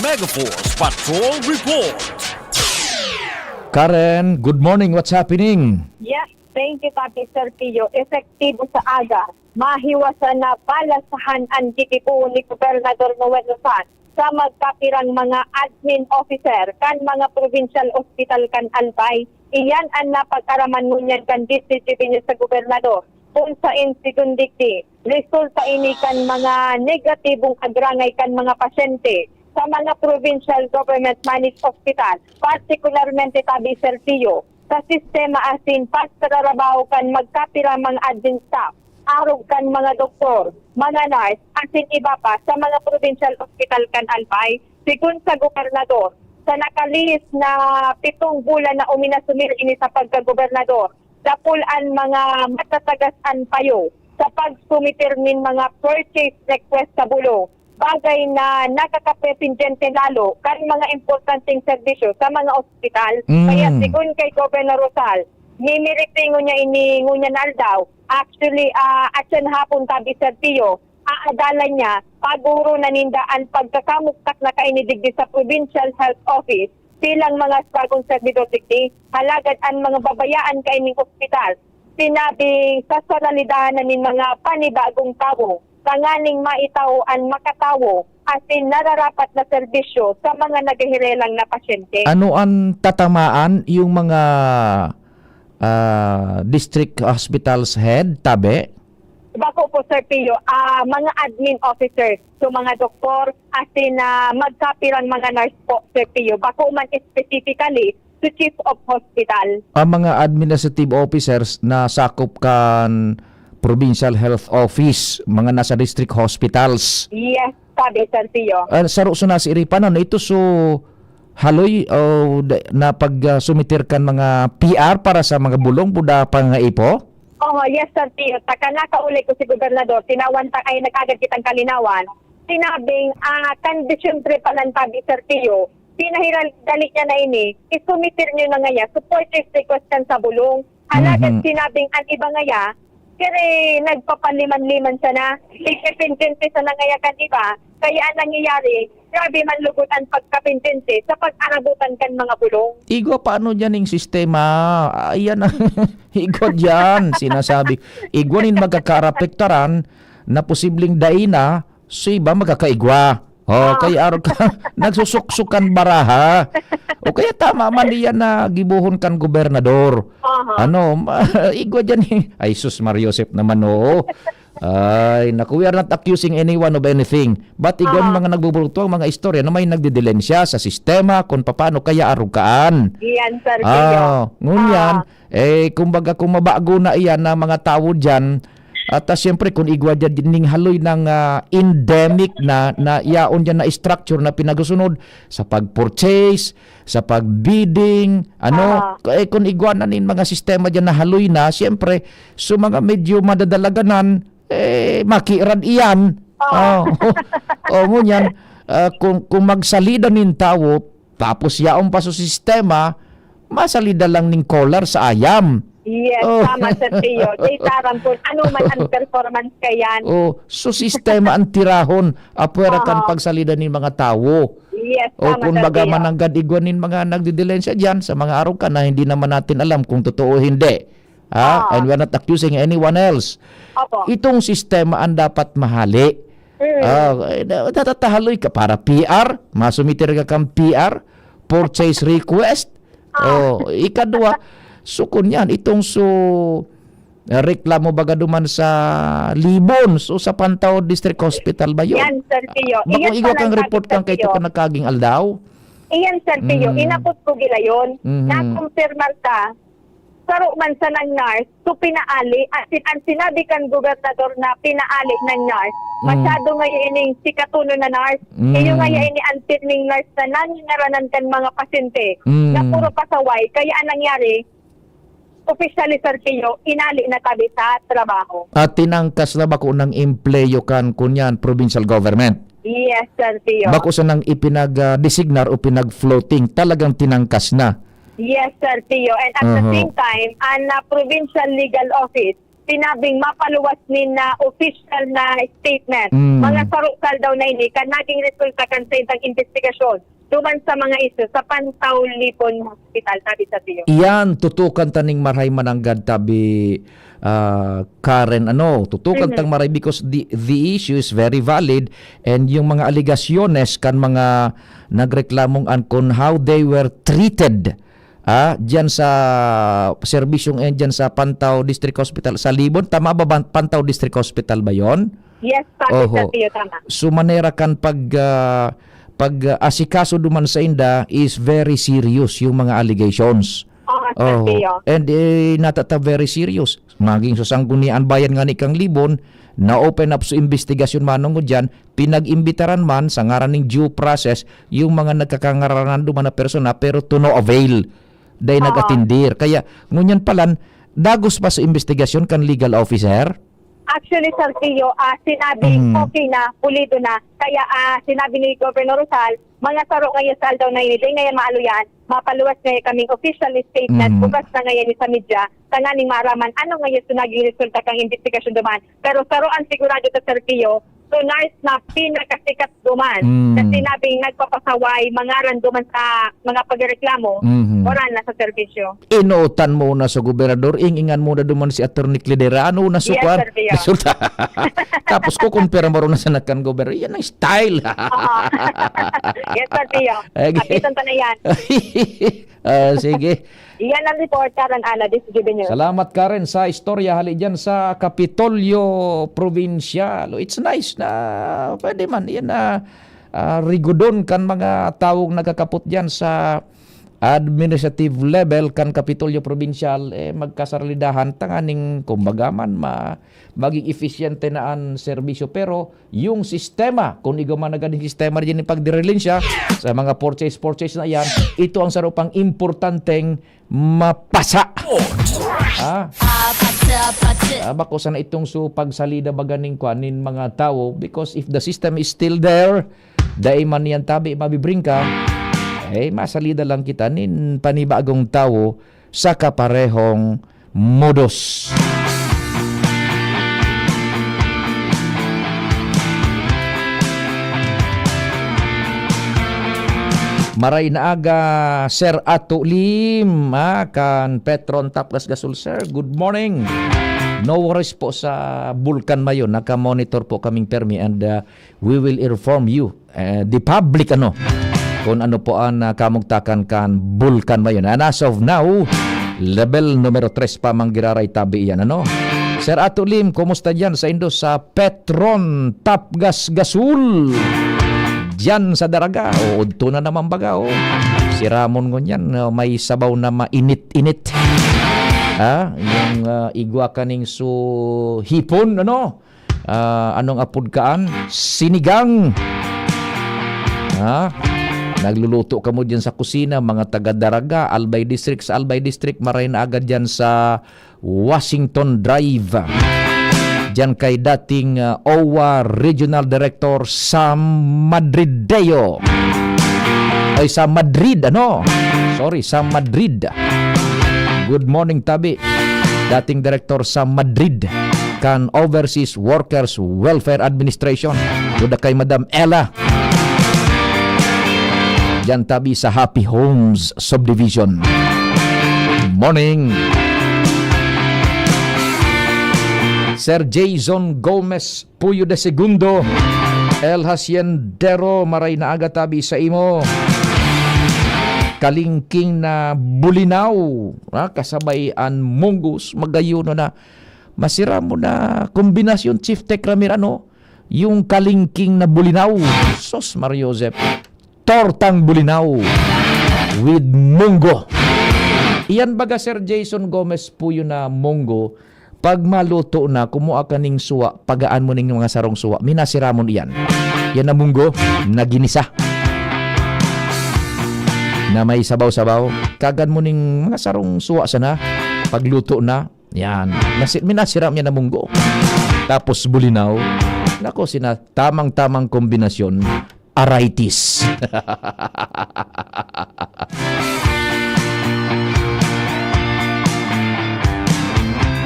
Megaforce Patrol Report. Karen, good morning. What's happening? Yes, thank you, Papi Sergio. Epektibo sa aga. Mahiwasan na balasahan an gigibohon ni Gobernador Noel Rosal sa magkapirang mga admin officer kan mga provincial hospital kan Albay. Iyan an napag-araman ngunyan kan D Z G B News sa gobernador. Kun sa insidon digdi, resulta ini kan mga negatibong agrangay kan mga pasyente sa mga provincial government managed hospital, partikularmente tabi Sergio, sa sistema asin pagtrarabaho kan magkapira mga admin staff, arog kan mga doktor, mga nurse, asin iba pa sa mga provincial hospital kan Albay. Sigon sa gobernador, sa nakalihis na pitong bulan na uminasumir ini sa pagkagobernador, dapol an mga matatagas an payo sa pagsumiter nin mga purchase request sa bulong, bagay na nakakapresindyente lalo kan mga importanteng serbisyo sa mga ospital. Mm. Kaya sigon kay Governor Rosal, mimiritingon niya ini ngunyan aldaw. Actually, ah, atyan hapon tabi Sergio, aadalan niya, paguro na ninda an pagkakamugtak na kaini digdi sa Provincial Health Office bilang mga bagong servidor digdi. Halagad an mga babayaan kaining ospital, sinabing sasaralidahan na nin mga panibagong tawo tanganing maitao an makatawo asin nararapat na serbisyo sa mga nagheherelang na pasyente. Ano an tatamaan, yung mga, ah, district hospitals head, tabi? Bako po, Sir Pio, ah, mga admin officers, so mga doktor, asin na magkapirang mga nurse po, Sir Pio. Bako man specifically to chief of hospital. Ang mga administrative officers na sakop kan Provincial Health Office, mga nasa district hospitals. Yes, tabi, Sir Pio. Ah, saro so nasi iripanan, ito so haloy o da-, na pag, ah, sumiter kan mga P R para sa mga bulong, buda pangaipo? Oo, yes, Sir Pio. Taka nakauli ko si Gobernador, tinawan ta, ay, nagkagad kitang kalinawan. Sinabing, ah, kan Disyembre pa lang tabi, Sir Pio, pinahiral, dali niya na ini, isumiter niyo na ngaya, support request kan sa bulong. Alagad Mhm. sinabing an iba ngaya, kaya nagpapaliman-liman siya na, ipipindente siya na ngaya kan iba, kaya an nangyayari, grabe man lugod an pagkapindente sa pag-arabutan kan mga bulong. Igwa, paano dyan yung sistema? Ayan ang igwa dyan, sinasabi. Igwa nin magkakaarapektaran na posibleng dai na, so iba magkakaigwa. Oh, Ah. kaya araw ka, nagsusuksukan baraha. O kaya tama man diyan na gibohon kan gobernador. Aha. Ano, ma-, igwa dyan eh. Ay, sus, Mar Joseph naman, oo. Ay, naku, we are not accusing anyone of anything. But igwa Aha. mga nagbuburuto ang mga istorya na may nagdidilensya sa sistema kung paano kaya arugaan. Iyan, Sir Pio. Ah, ngunyan, Ah. eh, kumbaga kung mabago na iyan na mga tao dyan, At, ah, siyempre, kung igwa dyan ning haloy ng, ah, endemic na, na yaon dyan na structure na pinagsusunod sa pag-purchase, sa pag-bidding, ano, Ah. eh, kung igwa na nin mga sistema dyan na haloy na, siyempre, so mga medyo madadaraganan, eh, makirad iyan. Ah. Oh. Oh, ngunyan, ah, kung, kung magsalida nin tawo, tapos yaon pa sa sistema, masalida lang nin collar sa ayam. Yes, Oh. tama, Sir Tio. Di taram kung ano man ang performance kayan. Oh, so sistema ang tirahon, apwera kan Aha. pagsalida nin mga tawo. Yes, O tama, kung Sir baga Tio. mananggad igwa nin mga nagdidilensya diyan sa mga arog ka na hindi naman natin alam kung totoo o hindi. Ha? Ah. And we're not accusing anyone else. Opo. Itong sistema ang dapat mahali. Mm. Ah, eh, na-, natatahaloy ka para P R, masumiter ka kang P R, purchase request. Ah. Oh, ikadwa, so kun yan, itong so, ah, reklamo baga duman sa Libon, so sa Pantaw District Hospital ba yun? Yan, Sir Tio. Ah, bakong Iyan igwa pala kang ang report sabi, kang Sir kaito Tio. ka nagkaging aldaw? Iyan, Sir Tio. Mm. Inapot ko gila yun. Mhm. Nakumpirmar ka, saro man sanang nurse, so pinaali, at sin-, ang sinabi kan gobernador na pinaali ng nurse, Mm. masyado ngayon ining sikatonon na nurse. Mm. Iyo ngayon ini ang pirming nurse na nangangaranan kan mga pasyente Mm. na puro pasaway. Kaya ang nangyari, officially, Sir Tio, inali na tabi sa trabaho. At tinangkas na bako ng empleyo kan, kunyan, provincial government? Yes, Sir Tio. Bako sanang ipinag, ah, designar o pinag-floating, talagang tinangkas na? Yes, Sir Tio. And at the Aha. same time, ang, ah, provincial legal office, sinabing mapaluwas nin na official na statement. Mm. Mga sarukal daw na ini, kan naging resulta kan sa ibang investigasyon duman sa mga isyu sa Pantaw Libon Hospital, sabi, Sir Tio. Iyan, tutukan ta ning marahay mananggad tabi, ah, Karen, ano, tutukan Mhm. tang marahay because the, the issue is very valid and yung mga alegasyones kan mga nagreklamong an kun how they were treated, ah, diyan sa serbisyong, eh, diyan sa Pantaw District Hospital sa Libon. Tama ba, Ban-, Pantaw District Hospital ba yon? Yes, sabi, Oho. Sir Tio, tama. So, manera kan pag, ah, pag, ah, asikaso duman sa inda is very serious yung mga allegations. Oo, Sir Oho. Tio. And, eh, natata very serious. Maging sa Sangguniang Bayan nga ni kang Libon, na-open up so investigasyon manongod diyan, pinag-imbitaran man sa ngaran ning due process yung mga nagkakangaranan duman na persona, pero to no avail. Dahil Oo. nag-atindir. Kaya, ngunyan palan, dagos pa sa investigasyon kan legal officer? Actually, Sir Tio, ah, sinabing Mm. okay na, pulido na. Kaya, ah, sinabi ni Governor Rosal, mga saro ngayon sa aldaw na ini, dai ngayon maaluyan, mapaluwas ngayon kaming official statement, Mm. bukas na ngayon sa media, tanganing maaraman ano ngayon sa naging resulta kang investigasyon duman. Pero saro ang sigurado sa Sir Tio, so nurse na pinakasikat duman Mm. na sinabing nagpapasaway, mangaran duman sa mga pagreklamo, Mhm. wala na sa serbisyo. Inutan mo na sa gobernador, ing-ingan mo na duman si Attorney Cledera. Ano na Yes, sukan? Sir Tio. Resulta. Tapos kukumpira mo rin na sa nakan gobernador. Yan ang style. Oo. Yes, Sir Tio. Okay. Kapitan pa na yan. Ah, sige. Iyan ang report, Karen Ana, this is G B News. Salamat, Karen, sa istorya hali dyan sa Kapitolyo Provincial. It's nice na pwede man. Yan na, ah, rigudon kan mga tawong nagkakapot dyan sa administrative level kan Kapitolyo Provincial, eh, magkasaralidahan tanganing, kumbaga man, ma-, maging efisyente na an serbisyo. Pero yung sistema, kung igwa man na ganing sistema diyan yung pagdirelensya sa mga purchase, purchase na yan, ito ang saro pang importanteng mapasa. Ha? Ah, bako sana itong so pagsalida baga ning kwan, nin mga tawo, because if the system is still there, dai man yan tabi mabibringka, eh, masalida lang kita nin panibagong tawo sa kaparehong modus. Maray na aga, Sir Ato Lim, ah, kan Petron Tapgas Gasol, sir. Good morning. No worries po sa Bulkan Mayon. Naka-monitor po kaming permi and, ah, we will inform you, eh, the public, ano, kung ano po ang, ah, kamugtakan kan Bulkan Mayon. And as of now, level numero tres pa man giraray tabi iyan, ano? Sir Ato Lim, kumusta diyan sa indo sa Petron Tapgas Gasol? Diyan sa Daraga, o udto na naman baga, o. Si Ramon ngunyan, o, may sabaw na mainit-init. Ah, yung, ah, igwa kaning su-, hipon, ano? Ah, anong apod kaan? Sinigang. Ha? Nagluluto kamo diyan sa kusina, mga taga Daraga, Albay District. Sa Albay District, maray na agad diyan sa Washington Drive. Diyan kay dating, ah, owa Regional Director Sam Madrideo. Ay, Sam Madrid, ano? Sorry, Sam Madrid. Good morning, tabi. Dating Director Sam Madrid kan Overseas Workers Welfare Administration. Duda kay Madam Ella. Diyan tabi sa Happy Homes Subdivision. Morning. Sir Jason Gomez Puyo de Segundo, El Haciendero, maray na aga tabi sa imo. Kalingking na bulinaw, ha, kasabay an munggos, magayon na. Masira mo na kombinasyon, Chief Tech Ramir, ano? Yung kalingking na bulinaw. Sos, Mario Joseph. Tortang bulinaw with munggo. Iyan baga, Sir Jason Gomez Puyo, na munggo, pag maluto na, kumuha ka ning suwa, pagaan mo ning mga sarong suwa. Minasiramon iyan. Yan na munggo, na ginisa. Na may sabaw-sabaw. Kagan mo ning mga sarong suwa sana, pagluto na. Yan. Nasi-, minasiram yan na munggo. Tapos bulinaw. Nako, sina-, tamang-tamang kombinasyon. Aritis.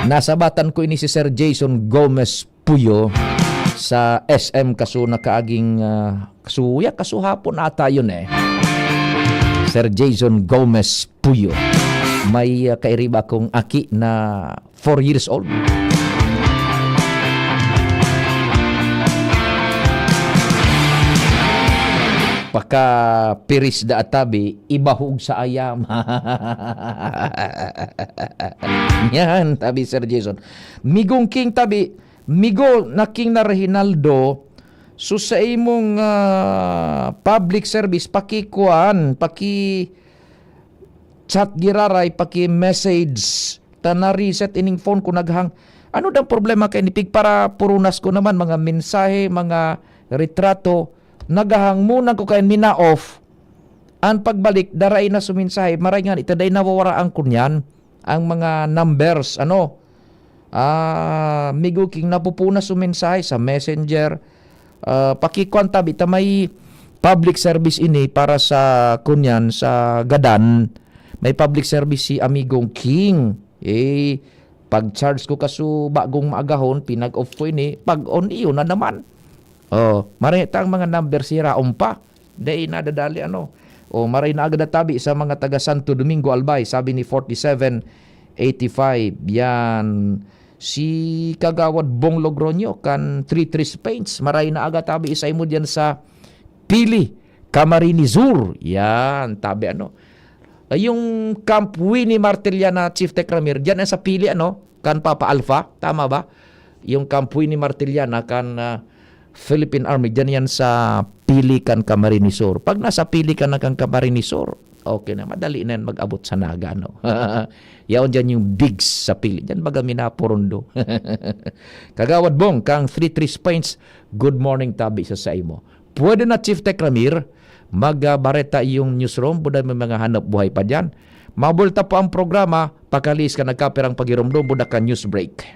Nasabatan ko ini si Sir Jason Gomez Puyo sa S M kaso nakaaging, ah, kaso, ya, kaso hapon ata yun eh. Sir Jason Gomez Puyo. May, ah, kairiba akong aki na four years old. Pagkapiris da at tabi, ibahog sa ayam. Yan, tabi, Sir Jason. Migong King tabi, migo na King na Reginaldo, so sa imong, ah, public service, pakikuan, paki-chat giraray, paki-message, ta na-reset ining phone ko, naghang. Ano dang problema kay ni Pig? Para purunas ko naman, mga mensahe, mga retrato, naghang muna ko kay mina-off. An pagbalik, daray na sumensahe, maray nga, ita day nawawara ang kunyan, ang mga numbers, ano. Ah, migo King, napupunas sumensahe sa Messenger. Ah, pakikuan tabi, ta may public service ini para sa, kunyan, sa gadan. May public service si Amigong King. Eh, pag-charge ko kaso bagong maagahon, pinag-off ko ini, pag-on, iyo na naman. Oh, maray ta ang mga number siraon pa. Dai nadadali, ano. Oh, maray na agad tabi sa mga taga Santo Domingo, Albay, sabi ni forty-seven eighty-five. Yan. Si Kagawad Bong Logroño kan Three Trees Paints. Maray na aga tabi sa imo diyan sa Pili, Camarines Sur. Yan, tabi ano. Ay, yung Camp Winnie Martiliana, Chief Tech Ramir, diyan yan sa Pili, ano, kan Papa Alpha, tama ba? Yung Camp Winnie Martiliana kan, ah, Philippine Army, diyan yan sa Pili kan Camarines Sur. Pag nasa Pili ka na kan Camarines Sur, okay na, madali na yan mag-abot sa Naga, no? Yaon diyan yung Bigs sa Pili. Diyan baga minapurundo. Kagawad Bong, kang Three Trees Paints, good morning tabi sa saimo. Pwede na, Chief Tech Ramir, magbareta yung newsroom, buda may mga hanap buhay pa diyan. Mabulta po ang programa, pakaliis ka nagkapirang pagiromdom, buda ka news break.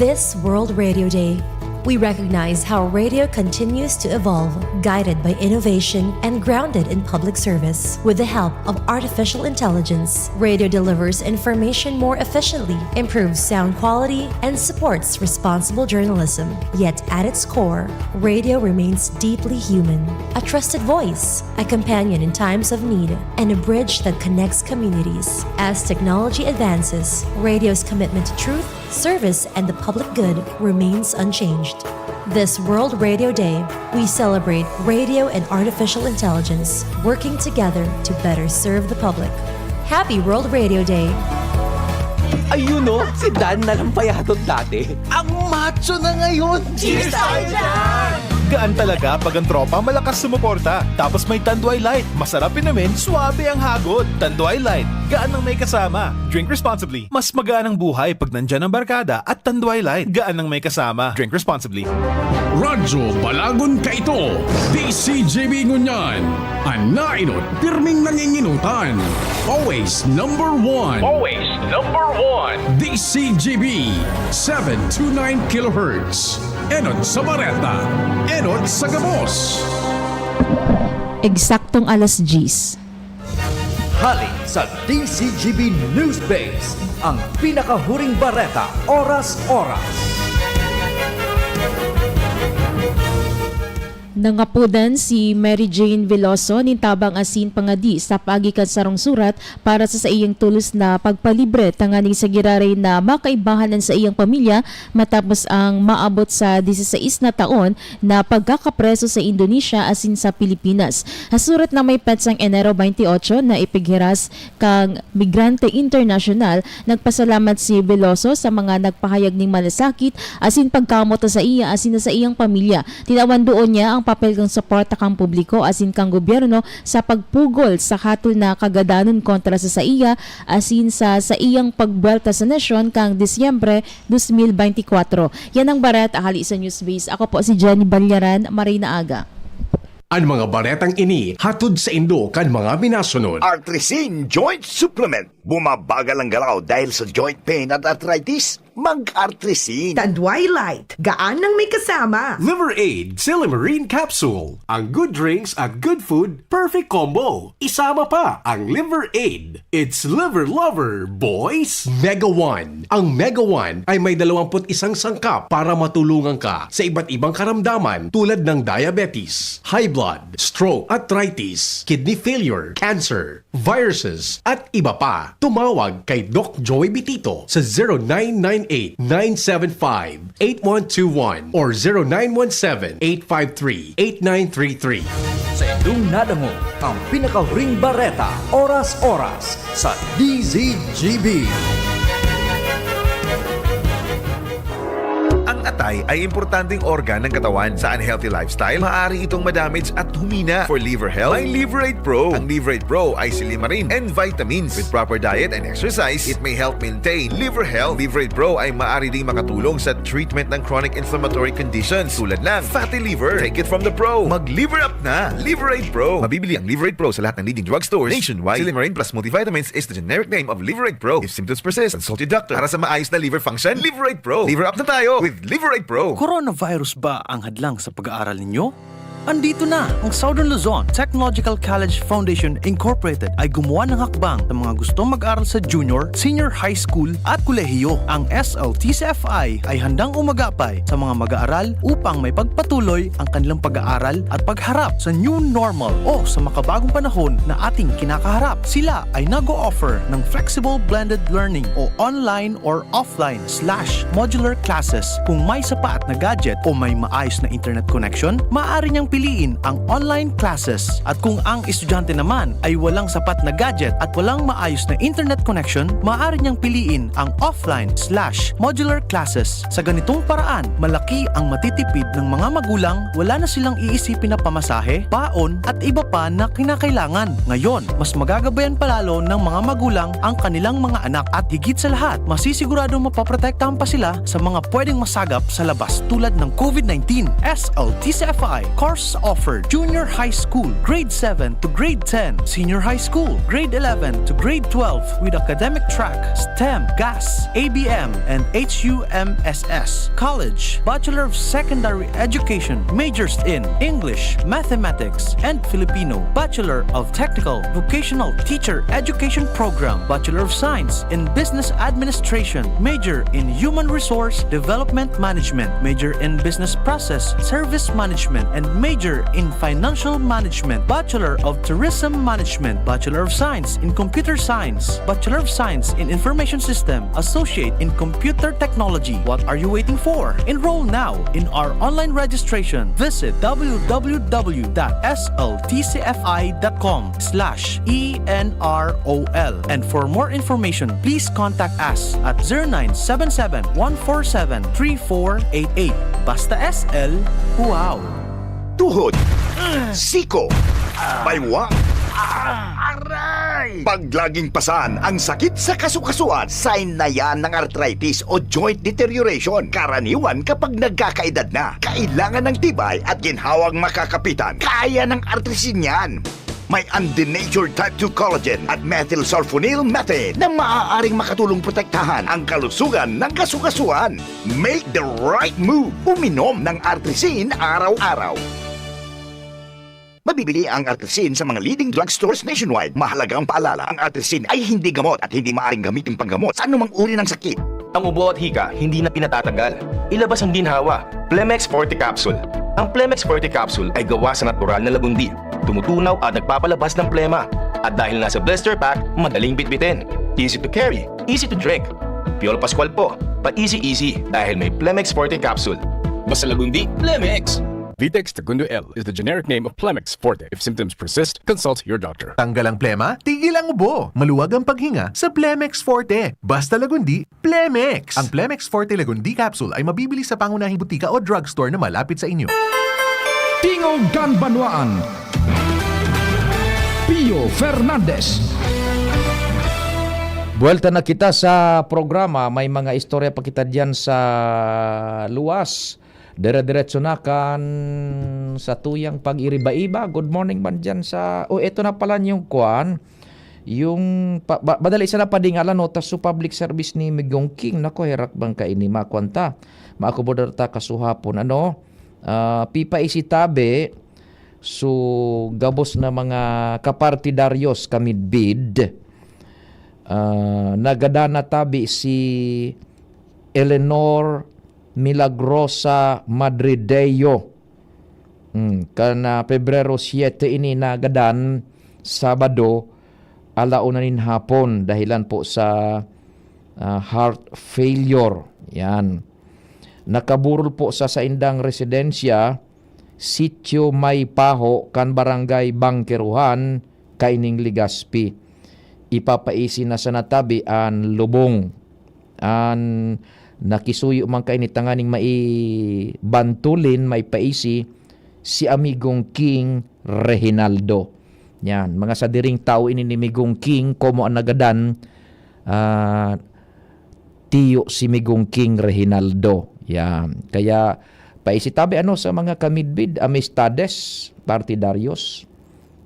This World Radio Day, we recognize how radio continues to evolve, guided by innovation and grounded in public service. With the help of artificial intelligence, radio delivers information more efficiently, improves sound quality, and supports responsible journalism. Yet at its core, radio remains deeply human. A trusted voice, a companion in times of need, and a bridge that connects communities. As technology advances, radio's commitment to truth, service, and the public good remains unchanged. This World Radio Day, we celebrate radio and artificial intelligence working together to better serve the public. Happy World Radio Day! Ayun, oh, si Dan na lang payadot dati. Ang macho na ngayon! Cheers tayo dyan! Gaan talaga pag ang tropa malakas sumuporta. Tapos may Tanduay Light. Masarap inumin, suabe ang hagod. Tanduay Light. Gaan ng may kasama. Drink responsibly. Mas magaan ang buhay pag nandyan ang barkada at Tanduay Light. Gaan ng may kasama. Drink responsibly. Radyo Balagon Kaito, D C G B ngunyan. An nainot, pirming nanginginutan. Always number one. Always number one. D C G B, seven two nine kilohertz. Enot sa Bareta, enot sa gabos. Eksaktong alas diyes. Hali sa D C G B News Base, ang pinakahuring bareta, oras-oras. Nangapodan si Mary Jane Veloso nin tabang asin pangadi sa paagi kan sarong surat para sa saiyang tolos na pagpalibre tanganing sa giraray na makaibahan an saiyang pamilya matapos ang maabot sa diseseis na taon na pagkakapreso sa Indonesia asin sa Pilipinas. Sa surat na may petsang Enero twenty-eight na ipighiras kan Migrante International, nagpasalamat si Veloso sa mga nagpahayag nin malasakit asin pagkamoot sa iya asin sa iyang pamilya. Tinawan duon niya ang papel kan suporta kan publiko asin kan gobyerno sa pagpugol sa hatol na kagadanon kontra sa saiya asin sa saiyang pagbuwelta sa nasyon kan Disyembre dos mil beintikwatro. Yan ang bareta hali sa Newsbase. Ako po si Jenny Balyaran, maray na aga. An mga baretang ini hatod saindo kan mga minasunod. Artrisin Joint Supplement. Bumabagal ang galaw dahil sa joint pain at arthritis. Mag-Artrisin. Tanduay Light, gaan ng may kasama. Liver Aid, Silymarin Capsule. Ang good drinks at good food, perfect combo. Isama pa ang Liver Aid. It's Liver Lover, boys! Mega One. Ang Mega One ay may dalawampu't isang sangkap para matulungan ka sa iba't ibang karamdaman tulad ng diabetes, high blood, stroke, arthritis, kidney failure, cancer, viruses, at iba pa. Tumawag kay Doc Joey Bitito sa zero nine nine eight, nine seven five, eight one two one or zero nine one seven, eight five three, eight nine three three. Sa indong nadangog, ang pinakahuring bareta, oras-oras, sa D Z G B. Ang atay ay importanteng organ ng katawan. Sa unhealthy lifestyle, maaari itong madamage at humina. For liver health, may Liver Aid Pro. Ang Liver Aid Pro ay silymarin and vitamins. With proper diet and exercise, it may help maintain liver health. Liver Aid Pro ay maaari ding makatulong sa treatment ng chronic inflammatory conditions tulad ng fatty liver. Take it from the pro. Mag-Liver Up na! Liver Aid Pro. Mabibili ang Liver Aid Pro sa lahat ng leading drugstores nationwide. Silymarin Plus Multivitamins is the generic name of Liver Aid Pro. If symptoms persist, consult your doctor. Para sa maayos na liver function, Liver Aid Pro. Liver Up na tayo with Liver Aid Pro. Coronavirus ba ang hadlang sa pag-aaral ninyo? Andito na! Ang Southern Luzon Technological College Foundation Incorporated ay gumawa ng hakbang sa mga gustong mag-aral sa junior, senior high school at kolehiyo. Ang S L T C F I ay handang umagapay sa mga mag-aaral upang maipagpatuloy ang kanilang pag-aaral at pagharap sa new normal o sa makabagong panahon na ating kinakaharap. Sila ay nag-o-offer ng flexible blended learning o online or offline slash modular classes. Kung may sapat na gadget o may maayos na internet connection, maaari niyang piliin ang online classes. At kung ang estudyante naman ay walang sapat na gadget at walang maayos na internet connection, maaari niyang piliin ang offline slash modular classes. Sa ganitong paraan, malaki ang matitipid ng mga magulang, wala na silang iisipin na pamasahe, baon, at iba pa na kinakailangan. Ngayon, mas magagabayan pa lalo ng mga magulang ang kanilang mga anak at higit sa lahat, masisiguradong mapoprotektahan pa sila sa mga pwedeng masagap sa labas tulad ng COVID nineteen. S L T C F I course offered: Junior High School, Grade seven to Grade ten, Senior High School, Grade eleven to Grade twelve with academic track, STEM, GAS, A B M, and H U M S S. College, Bachelor of Secondary Education, majors in English, Mathematics, and Filipino, Bachelor of Technical Vocational Teacher Education Program, Bachelor of Science in Business Administration, major in Human Resource Development Management, major in Business Process Service Management, and major in Financial Management, Bachelor of Tourism Management, Bachelor of Science in Computer Science, Bachelor of Science in Information System, Associate in Computer Technology. What are you waiting for? Enroll now in our online registration. Visit w w w dot s l t c f i dot com slash e n r o l. And for more information, please contact us at zero nine seven seven, one four seven, three four eight eight. Basta S L, wow! Tuhod, siko, baywang. Aray! Pag laging pasan ang sakit sa kasukasuan, sign na yan ng arthritis o joint deterioration. Karaniwan kapag nagkakaedad na, kailangan ng tibay at ginhawang makakapitan. Kaya ng Artrisin yan. May undenatured type two collagen at methylsulfonyl methane na maaaring makatulong protektahan ang kalusugan ng kasukasuan. Make the right move. Uminom ng Artrisin araw-araw. Mabibili ang Artrisin sa mga leading drugstores nationwide. Mahalagang paalala, ang Artrisin ay hindi gamot at hindi maaaring gamitin panggamot sa anumang uri ng sakit. Ang ubo at hika, hindi na pinatatagal. Ilabas ang ginhawa. Plemex Forte Capsule. Ang Plemex Forte Capsule ay gawa sa natural na lagundi. Tumutunaw at nagpapalabas ng plema. At dahil nasa blister pack, madaling bitbitin. Easy to carry, easy to drink. Piolo Pascual po, pa-easy-easy dahil may Plemex Forte Capsule. Basta lagundi, Plemex! Vitex Tagundo L is the generic name of Plemex Forte. If symptoms persist, consult your doctor. Tanggal ang plema, tigil ang ubo. Maluwag ang paghinga sa Plemex Forte. Basta lagundi, Plemex! Ang Plemex Forte Lagundi Capsule ay mabibili sa pangunahing butika o drugstore na malapit sa inyo. Tingog kan Banwaan. Pio Fernandez. Buwelta na kita sa programa. May mga istorya pa kita diyan sa luwas. Dire-diretso na kan sa tuyang pag-iriba-iba. Good morning man dyan sa, oh, eto na pala yung kwan. Yung, pa, ba, madali sana padingalan, no? Tas su public service ni Migong King. Nako, herak bang kaini? Makwan ta. Maakomodar ta kasuhapon. Ano? Ah, pipaisi tabi, su gabos na mga kapartidaryos kamidbid. Ah, nagadan na tabi si Eleanor Milagrosa Madrideo. Hmm, kan, ah, Pebrero siete ini nagadan, Sabado, ala una nin hapon, dahilan po sa, ah, heart failure. Yan. Nakaburol po sa saindang residensya, Sitio May Paho, kan Barangay Bangkeruhan, kaining Legazpi. Ipapaisi na sana tabi an lubong. An nakisuyo man kaini tanganing maibantulin, maipaisi, si Amigong King Reginaldo. Yan, mga sadiring tawo ini ni Migong King, komo an nagadan, ah, tiyo si Migong King Reginaldo. Yan. Kaya, paisi tabi ano sa mga kamidbid, amistades, partidaryos.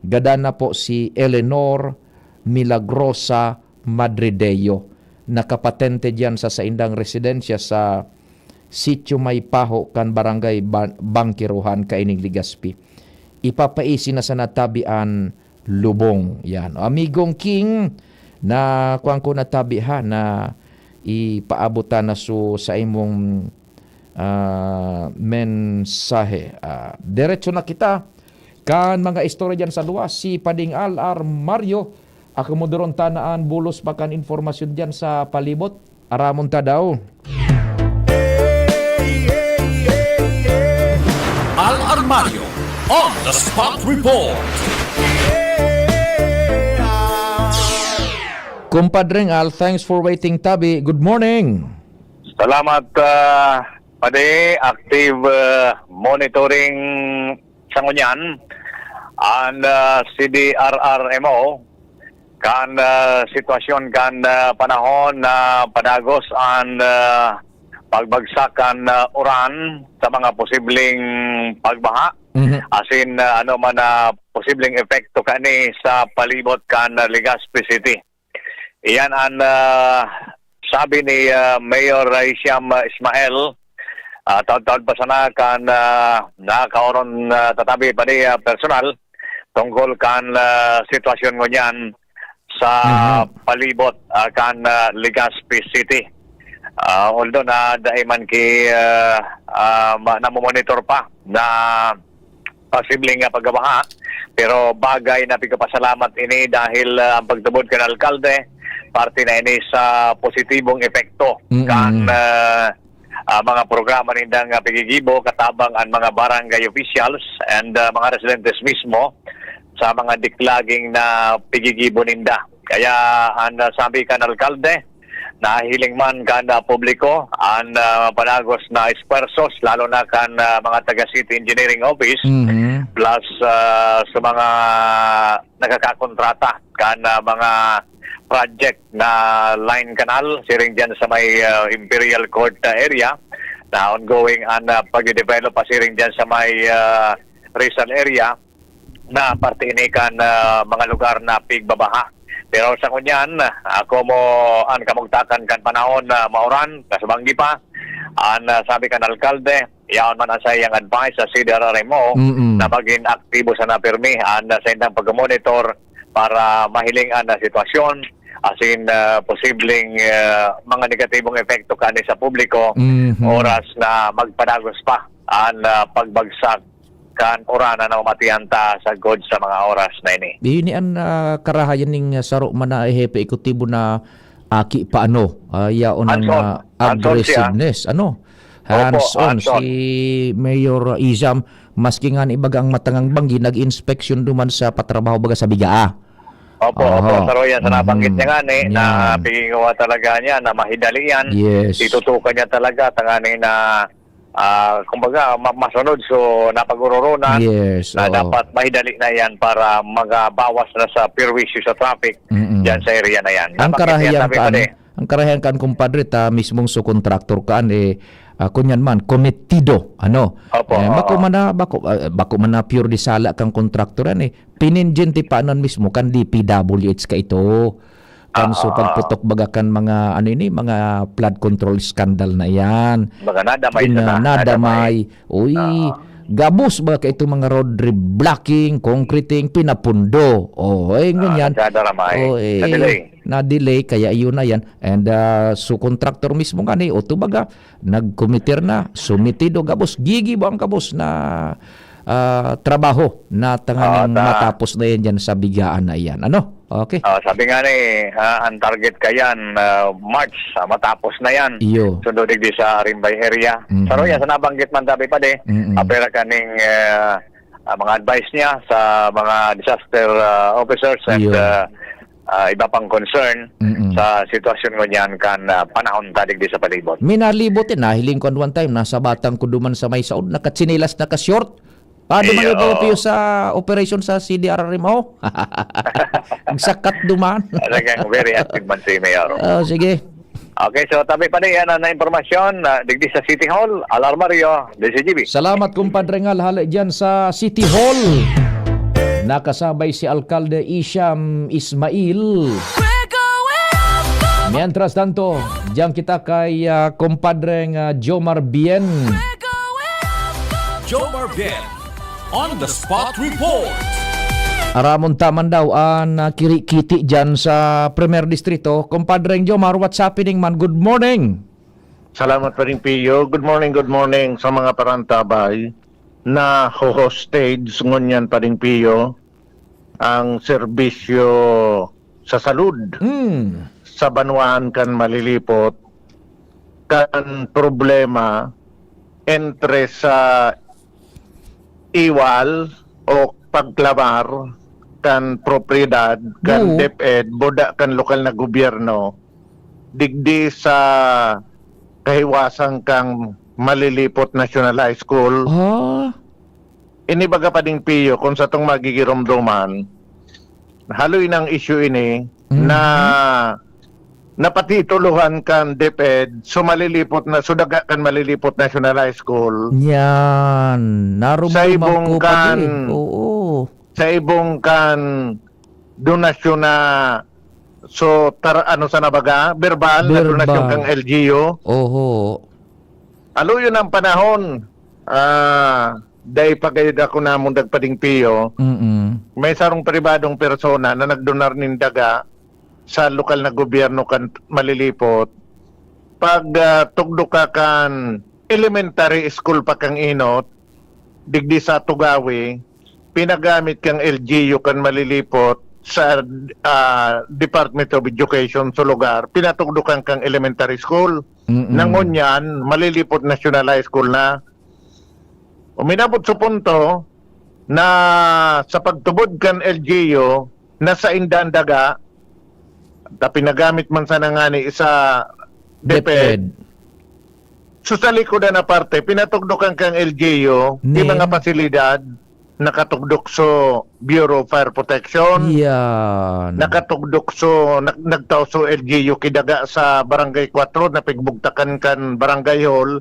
Gadan na po si Eleanor Milagrosa Madrideo. Nakapatente diyan sa saindang residensya sa Sitio May Paho kan Barangay Ba-, Bangkiruhan, kaining Legazpi. Ipapaisi na sana tabi an lubong. Yan. Amigong King, na kuwan ko na tabi ha, na ipaabot ta na so sa imong, ah, mensahe. Ah, diretso na kita kan mga istorya dyan sa luwas. Si Pading Al Armario, ako mo duron tanaan bulos pa kan informasyon dyan sa palibot. Aramon ta daw. Al Armario on the spot report. Kumpadreng Al, thanks for waiting, tabi. Good morning. Salamat, ah, Padi. Active, ah, monitoring sa ngunyan an, ah, C D R R M O kan, ah, sitwasyon kan, ah, panahon na padagos an, ah, pagbagsak kan, ah, uran sa mga posibleng pagbaha, Mhm. asin, ah, ano man na posibleng epekto kani sa palibot kan, ah, Legazpi City. Iyan an, ah, sabi ni, ah, Mayor Hisham Ismail, ah, taod-taod pa sana kan, ah, nakakaoron, ah, tatabi pa ni, ah, personal tungkol kan, ah, sitwasyon ngunyan sa Mhm. palibot, ah, kan, ah, Legazpi City. Ah, although na dai man ki, ah, ah, ma-, namomonitor pa na posible nga pagkabaha, pero bagay na pigpapasalamat ini dahil, ah, ang pagtubod kan alkalde, parte na ini sa positibong epekto Mm-mm. kan, ah, ah, mga programa nindang, ah, pigigibo, katabang ang mga barangay officials and, ah, mga residentes mismo sa mga diklaging na pigigibo ninda. Kaya ang, ah, sabi kan alkalde, nahiling man kan, ah, publiko an, ah, padagos na esfuerzos, lalo na kan, ah, mga taga City Engineering Office, Mhm. plus, ah, sa mga nakakakontrata kan, ah, mga project na line canal, siring dyan sa may, ah, Imperial Court, ah, area, na ongoing an, ah, pagde-develop pa siring dyan sa may, ah, Rizal area, na parte ini kan, ah, mga lugar na pigbabaha. Pero sa ngunyan, ako mo, an kamugtakan kan panahon na mauran, kasubanggi pa, an, ah, sabi kan alkalde, yaon man an saiyang advice sa C D R R M O Mm-mm. na magin aktibo sana pirmi an, ah, saindang pagmonitor para mahiling an, ah, sitwasyon, asin, ah, posibleng, ah, mga negatibong epekto kani sa publiko, Mhm. oras na magpadagos pa an, ah, pagbagsak kan uran na namamatian ta sagkod sa mga oras na ini. Ini an, ah, karahayan ning, ah, saro man na hepe ekutibo na aki pa ano, ah, yaon ang, Hands-on. ah, Hands-on siya. aggressiveness, ano? Opo, Hands-on hands-on. si Mayor Izam, maski nga ni baga ang matangang banggi, nag-inspeksyon duman sa patrabaho baga sa bigaa. Opo, opo, Aha. saro yan sa nabanggit Mhm. niya nga ni, na Yan. pighinguha talaga niya na mahidali yan. Yes. Itutukan niya talaga, tangani na, ah, kumbaga, ma-, masunod. So, napag-ururunan Yes, na oo. dapat mahidali na yan para magabawas na sa perwisyo sa traffic Mm-mm. dyan sa area na yan. Ang Nabanggit niya karahayan sabi ko kan, ni, ang karahayan kan, kumpadre, ta mismong su kontraktor kan, eh, ah, kunyan man, kometido, ano? Opo, Eh, bako oo. man na, bako, ah, bako man na pure di sala kang kontraktor yan, eh. Pininjente pa nan mismo kan D P W H ka ito. Kan Ah, so ah, ah. pagputok baga kan mga, ano ini, mga flood control scandal na yan. Baga nadamay Ina-, sana, nadamay. nadamay. Uy, Ah. gabos baga ka itong mga road reblocking, concreting, pinapundo. Oh, eh, Ah, ngunyan. nagkadaramay. Oh, eh, Na-delay. na-delay, kaya yun na yan. And, ah, so contractor mismo nga ni, o to baga, nagkomitir na, sumitido gabos, gigibo ang gabos na, ah, trabaho na tanganing Ah, ta- matapos na yan dyan sa bigaan na yan. Ano? Okay. Ah, sabi nga ni, ah, ang target kayan, ah, March, ah, matapos na yan. Iyo. Sundo digdi sa Rimbay area. Mhm. Saro yan, sa nabanggit man tabi pa di, Mm-mm. apera kaning, ah, ah, mga advice niya sa mga disaster, ah, officers and, Iyo. ah, ah, iba pang concern Mm-mm. sa sitwasyon ngunyan kan, ah, panahon ta digdi sa palibot. Minalibot, eh, nahiling ko one time, nasa batang ko duman sa may saod, nakatsinelas, naka-short. Pwede Iyo. man ipapapiyo sa operasyon sa C D R R M O. Ang sakat duman. Talagang very active man si Mayor. Oh, sige. Okay, so tabi pa na yan ang impormasyon, ah, digdi sa City Hall, Alarmario, D C G B. Salamat, kumpadre, nga hale dyan sa City Hall. Nakasabay si Alkalde Isham Ismail. Mientras tanto, diyan kita kay, ah, kumpadreng, ah, Jomar Bien. Jomar Bien on the spot report. Aramon ta man daw an, ah, kirikiti diyan sa Primer Distrito. Kumpadreng Jomar, what's happening man? Good morning. Salamat, Paring Pio. Good morning, good morning sa mga parantabay. Na-hostage ngunyan, Paring Pio, ang serbisyo sa salud Hmm. sa banwaan kan Malilipot, kan problema entre sa iwal o pagklamar kan propiedad kan Oo. DepEd, buda kan lokal na gobyerno, digdi sa kahiwasan kan Malilipot National High School. Ah. Ini baga, Paring Pio, kung sa tong magigiromdoman, haloy nang issue ini Mhm. na napatitulohan kan DepEd, so Malilipot na, so daga kan Malilipot National High School. Yan. Narumduman Sa ibong ko pa kan, din. Oo. sa ibong kan donasyon na, so, tar-, ano sana baga? Verbal na Verbal. donasyon kang L G U. Oho. Alo yun ang panahon. Ah, dai pa gayud ako namundag, Paring Pio. Mm-mm. May sarong pribadong persona na nagdonar nin daga sa lokal na gobyerno kan Malilipot. Pag, ah, tugdo ka kan elementary school pa kang Inot, digdi sa Tugawi, pinagamit kang L G U kan Malilipot sa, ah, Department of Education sa lugar, pinatugdo kan kang elementary school. Mm-mm. Nangunyan, Malilipot National High School na. Uminabot sa punto na sa pagtubod kan L G U, nasa inda an daga, Ta pinagamit man sana ngani sa DepEd. DepEd. So, sa likodan na parte, pinatugdokan kang L G U, di Ni? mga pasilidad, nakatugdok so Bureau of Fire Protection, Yan. nakatugdok so, nag-, nagtao so L G U kidaga sa Barangay Cuatro, na pigbugtakan kan Barangay Hall,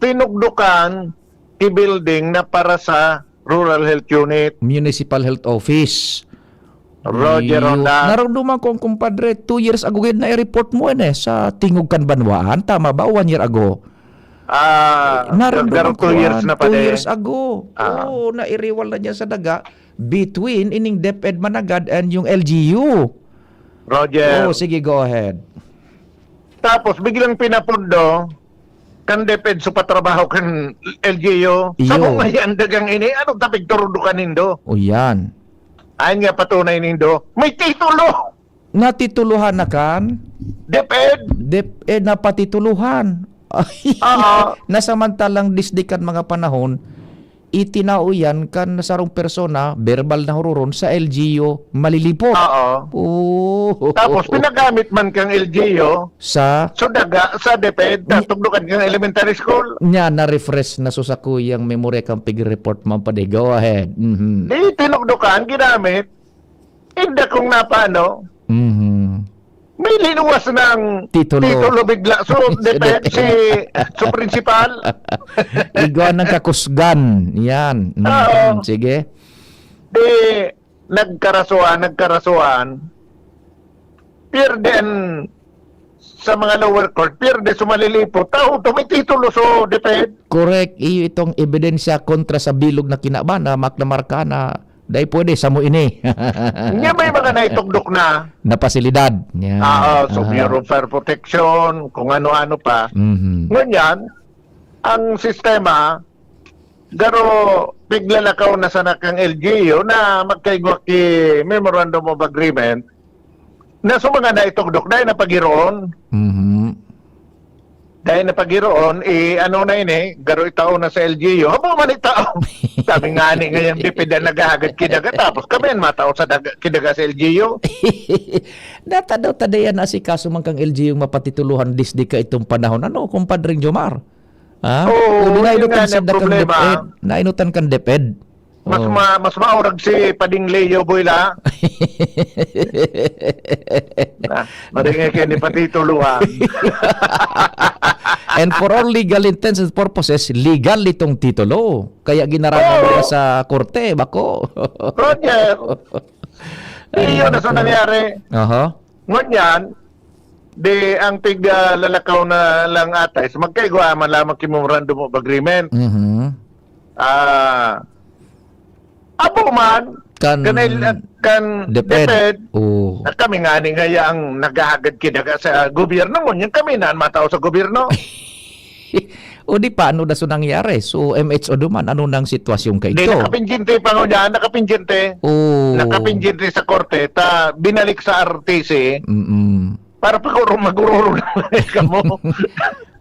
tinugdokan i building na para sa Rural Health Unit. Municipal Health Office. Roger Iyo. Ronda. Naramdaman ko, kumpadre, two years ago gid na i-report mo yan eh, sa Tingog kan Banwaan. Tama ba? One year ago. Ah, Naramdaman pero ko two years yan, na pa two din. years ago. Ah. Oo, nairiwal na dyan sa daga between ining DepEd Managad and yung L G U. Roger. Oo, sige, go ahead. Tapos, biglang pinapundo, kan DepEd so patrabaho kan L G U. Iyo. Sa mga yan, dagang ini, ano tapig turudo ka nindo? O yan. Ayan nga patunay nindo, may titulo. Natitulohan na kan? DepEd. DepEd na patitulohan. Oo. Nasamantalang disdi kan mga panahon, itinao yan kan sarong persona, verbal na huroron, sa L G U, Malilipot. Oo. Oo. Tapos, pinagamit man kang L G U, Sa? so daga, sa DepEd, Ni- tatugdukan kang elementary school. Nya, na-refresh na so sakuyang memory kan pig-report man pa di. Go ahead. Mhm. Di, tinugdukan, ginamit. Inda kung napano. Mhm. May linuwas ng Titulo. titulo bigla. So, Sa DepEd, DepEd. si, so principal. Igwa ng kakusgan. Yan. Mm, Oo. sige. Di, nagkarasuan, nagkarasuan. Pierde an, sa mga lower court, pierde so Malilipot. Tao, to may titulo so DepEd. Correct. Iyo itong ebidensya kontra sa bilog na kinaban na mak-, na marka na dai pwede, samo ini. Nga may mga naitugdok na. Na pasilidad. Yan. Oo, so Aha. Bureau of Fire Protection, kung ano-ano pa. Mhm. Ngunyan, ang sistema, garo, piglalakaw na sana kang L G U na magkaigwa ki Memorandum of Agreement na so mga naitugdok, dahil na pagiroon. Mhm. Dahil na pagiroon, eh, ano na ini, garo itao na sa L G U. Habo man itao. Sabi nga ni ngayon, bipida naghahagad kidaga, tapos kami ang matao sa daga, kidaga sa L G U. Natadaw ta diyan, asikaso man kang L G U mapatitulohan disdi ka itong panahon. Ano, kumpadring Jomar? Ha? Oo, O, di yun nainutan nga sa ang dakang problema. DepEd. Nainutan kang DepEd. Mas Oh. ma-, mas maurag si Pading Leo Boy la. Ah, maringay kayo ni patitulohan. And for all legal intents and purposes, legal itong titulo. Kaya ginaranan Oo. nila sa korte, bako. Roger. Iyo na sa Ay, nangyari. Aha. Ngunyan, di ang tig, ah, lalakaw na lang ata is magkaigwa man lamang ki Memorandum of Agreement. Mhm. Ah, abo man, Kan kan il-, kan DepEd. DepEd, Oo. na kami nga ni ngaya ang naghahagad kidaga sa gobyerno, ngunyan kami na ang matao sa gobyerno. O di, paano na so nangyari? So, M H O duman, ano nang sitwasyon ka Di, ito? nakapinjinte pa ngunyan, nakapinjinte. Oo. Nakapinjinte sa korte, ta binalik sa R T C. Mm-mm. Para pag-uro-, mag-ururo na kamo.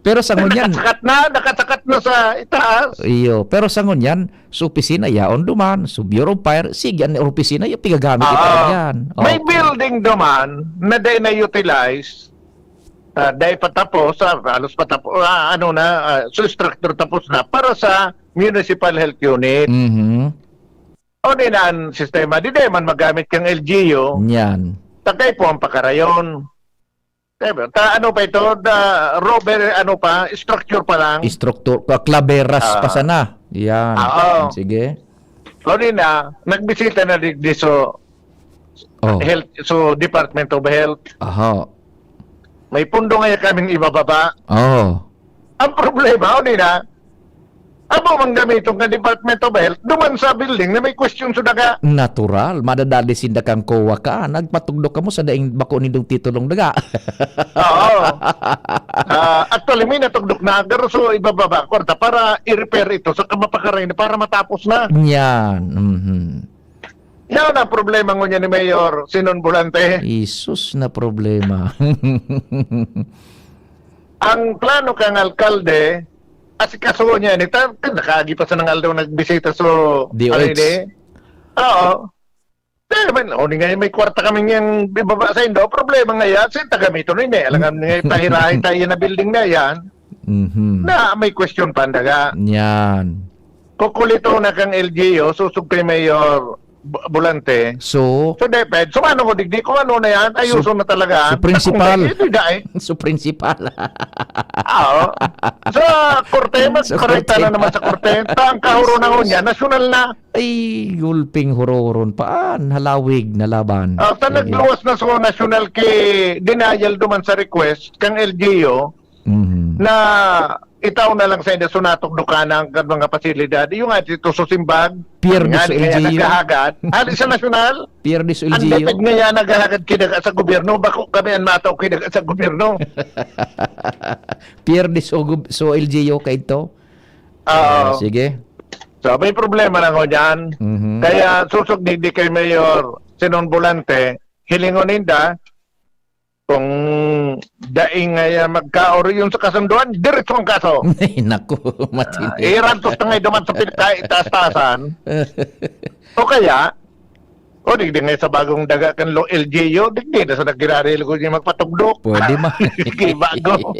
Pero sa ngunyan Nakasakat na, nakasakat na sa itaas. Iyo, pero sa ngunyan, sa opisina, yaon duman, sa Bureau of Fire, sige, ang opisina, yung pigagamit ito Ah, yan. may Okay. building duman na dai na-utilize, ah, dai patapos, ah, halos patapos, ah, ano na, ah, so structure tapos na para sa Municipal Health Unit. Mhm. O di na ang sistema, di dai man magamit kang L G U, Yan. tagay po ang pakarayon. Diba? Ta-, ano pa ito? The rubber, ano pa? Structure pa lang. Structure, ka-, klaberas pa Ah. sana. Yan. Oo. Sige. O di na, nagbisita na di, di so Oh. health, so Department of Health. Aha. May pundo nga kaming ibababa. Oh. Ang problema, o di na, abo man gamiton kan Department of Health, duman sa building na may question sa daga. Natural, madadali sinda kang COA ka, nagpatugdok kamo sa daing bako nindong titulong daga. Oo. Ah, actually, may natugdok na, pero so ibababa, kwarta, para i-repair ito sa kamapakaray na para matapos na. Yan, mhm. Yan ang problema ngunyan ni Mayor Sinon Volante. Isus na problema. Ang plano kang alkalde, asikaso niya ni ta-, nakaagi pa sa nang aldaw nagbisita so D O H. Ano ini? Oo. Eh, man, o, ni nga may kwarta kami niyang ibaba sa indo, problema nga yan, sa taga Mito ni, may alangan nga ipahirahin tayo na building na yan, Mhm. na may question pa, andaga. Yan. Kukulito na kang L G U, susog kay Mayor Bu-, Bulante. So? So, depend. So, ano ko, digdi ko, ano na yan? Ayuso So, na talaga. so, principal. Takbo na, ito, dai. So, principal. Oo. Sa korte, So, magkorekta korte. na naman sa korte. Ta, ang kahuro na Sus. niya, nasyonal na. Ay, gulping huroron pa. Ah, halawig na laban. Ah, ta Sige. nagluwas na sa nasyonal ki denial duman sa request kang L G U Mhm. na itao na lang sa inda, so, natugdo ka na ang mga pasilidad. Yung nga, dito sa simbag, Pierde nga, sa di kaya L G U. naghahagad. Hali sa nasyonal, Pierde sa ang L G U. deped nga yan, naghahagad kidaga sa gobyerno. Bako kami ang matao kidaga sa gobyerno. Pierde sa gub-, sa L G U kaito. Oo. Ah, sige. So, may problema na ako dyan. Mhm. Kaya susog digdi kay Mayor Sinon Volante, hilingon ninda, kung daing nga yan magkaoro yun sa kasunduan, diretso ang kaso. Ay, naku, Ah, matindi. irantos na nga duman sa pinakaitaas-taasan. O kaya, o, digdi nga sa bagong daga kan lo-, L G U, digdi na sa nagkirari ko niya magpatugdok. Pwede man. Sige, bago.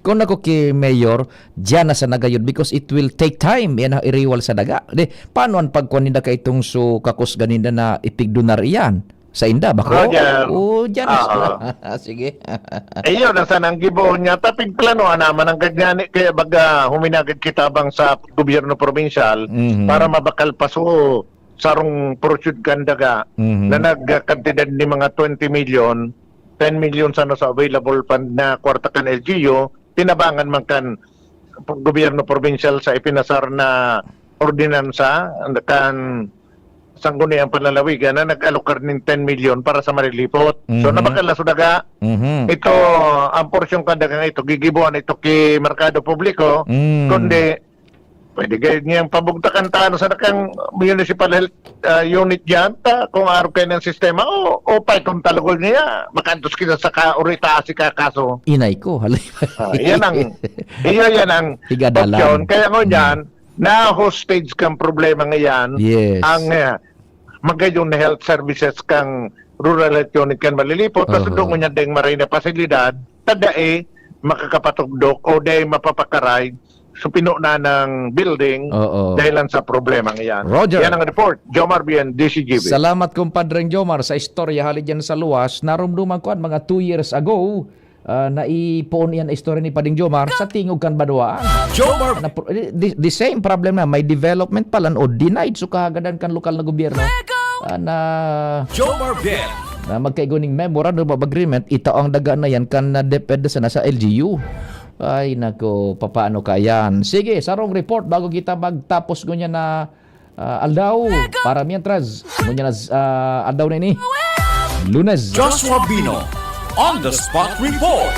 Kung ako ki Mayor, diyan na sa nagayod because it will take time yan ang iriwal sa daga. Di, paano ang pagkuha ninda kaitong so kakusgan ninda na ipigdonar iyan? Sa inda, bako? Oh, diyan. Oh, diyan na Ah, sila. Sige. Ayun, nasa nang gibo niya. Tapig plano, naman ang gagani. Kaya baga, huminagad kita bang sa gobyerno probinsyal Mhm. para mabakal pa so sarong pursuit kan daga Mhm. na nagkantidad ni mga twenty million, ten million sana sa available fund na kwarta kan L G U, tinabangan man kan gobyerno probinsyal sa ipinasar na ordinansa kan Sangguniang Panlalawigan na nag-alokar nin ten million para sa Marilipot. So, Mhm. nabakal na sa daga. Mhm. Ito, ang porsyon kan daga nga ito, gigibuan ito ki merkado publiko, Mm. kundi pwede gayud niyang pabugtakan ta, ano, sa dakang municipal health, ah, unit diyan, ta, kung arog kayo ng sistema, o, o pa itong talagol niya, makantos kita sa ka, o rita si kakaso. Inay ko, halay. Ah, yan ang, iyo, yan ang Higa dalan. opsyon. Kaya ngunyan, Mm. na-hostage kang problema ngayon, Yes. ang, ah, magayong na health services kang rural health unit kan Malilipot, Oho. pasudong ngunyan ding maray na pasilidad, ta dai makakapatugdok o dai mapapakaray sa pino na ng building Oo. dahil lang sa problema ngayon. Roger. Yan ang report. Jomar Bien, D C G B. Salamat, Compadreng Jomar, sa istorya hali dyan sa luwas. Narumduman ko an mga two years ago, ah, naipoon iyan na istorya ni Pading Jomar sa tingog kan banwaan. Jomar. Na pro-, the, the same problem na may development pa lang o denied so kahagadan kan lokal na gobyerno. Ah, na Jomar Bien. na magkaigo ning memorandum of agreement, itao ang daga na yan kan na depende sana sa L G U. Ay, nako, papaano ka yan? Sige, sarong report bago kita magtapos ngunyan na, ah, aldaw. Para mientras, ngunyan na, ah, aldaw na ini. Lunes. Joshua Bino, on the spot report.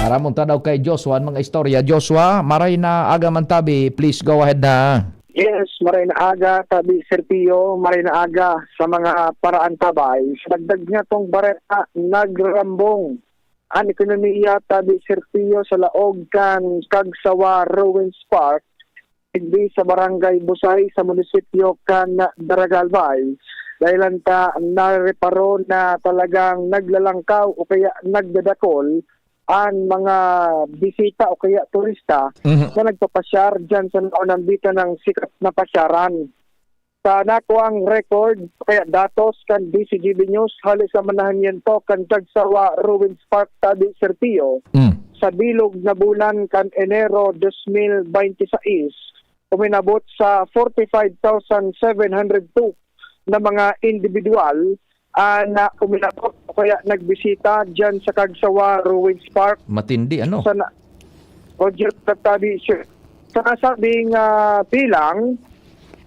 Aramon ta daw kay Joshua ang mga istorya. Joshua, maray na aga man tabi. Please go ahead na. Yes, maray na aga, tabi Serpio, maray na aga sa mga paraantabay. Sa dagdag nga tong bareta, nagrambong an ekonomiya, tabi Serpio, sa laog kan Kagsawa Ruins Park, digdi sa Barangay Busay, sa munisipyo kan Daraga Albay. Dahil lang ta nareparo na talagang naglalangkaw o kaya nagdadakol ang mga bisita o kaya turista Mhm. na nagpapasyar dyan sa naunambitan ng sikat na pasyaran. Sa nakuang record o kaya datos kan D C G B News, hali sa manahimento kan Kagsawa Ruins Park, Tabi Serpio, Mm. sa bilog na bulan kan Enero dos mil bente sais, uminabot sa forty-five thousand seven hundred two na mga individual ah, na uminabot o kaya nagbisita diyan sa Kagsawa Ruins Park. Matindi, ano? Sa na-, Roger Tatabi, sir. Sa nasabing, ah, bilang,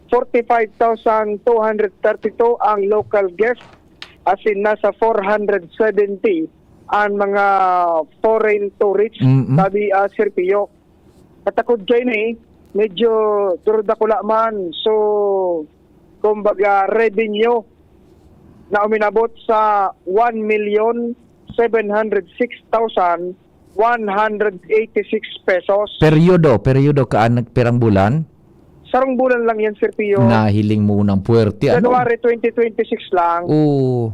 forty-five thousand two hundred thirty-two ang local guest, as in nasa four hundred seventy ang mga foreign tourists, Mm-mm. sabi, ah, Sir Pio. Katakod kaini, medyo duro dakula man. So, kumbaga, revenue na uminabot sa one million seven hundred six thousand one hundred eighty-six pesos. Peryodo, peryodo kaan, pirang bulan? Sarong bulan lang yan, Sir Pio. Nahiling mo ng puwerte, ano? January twenty twenty-six lang. Oo.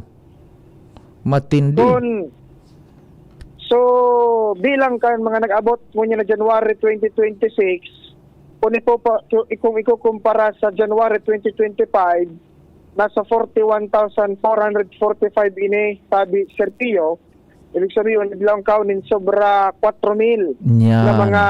Matindi. Kun, so, bilang kan mga nag-abot ngunyan na January twenty twenty-six, kung ipo pa, kung ikukumpara sa January twenty twenty-five, nasa forty-one thousand four hundred forty-five ini, sabi Sir Pio. Ibig sabihin, naglaong kaon nin sobra kwatro mil Yan. na mga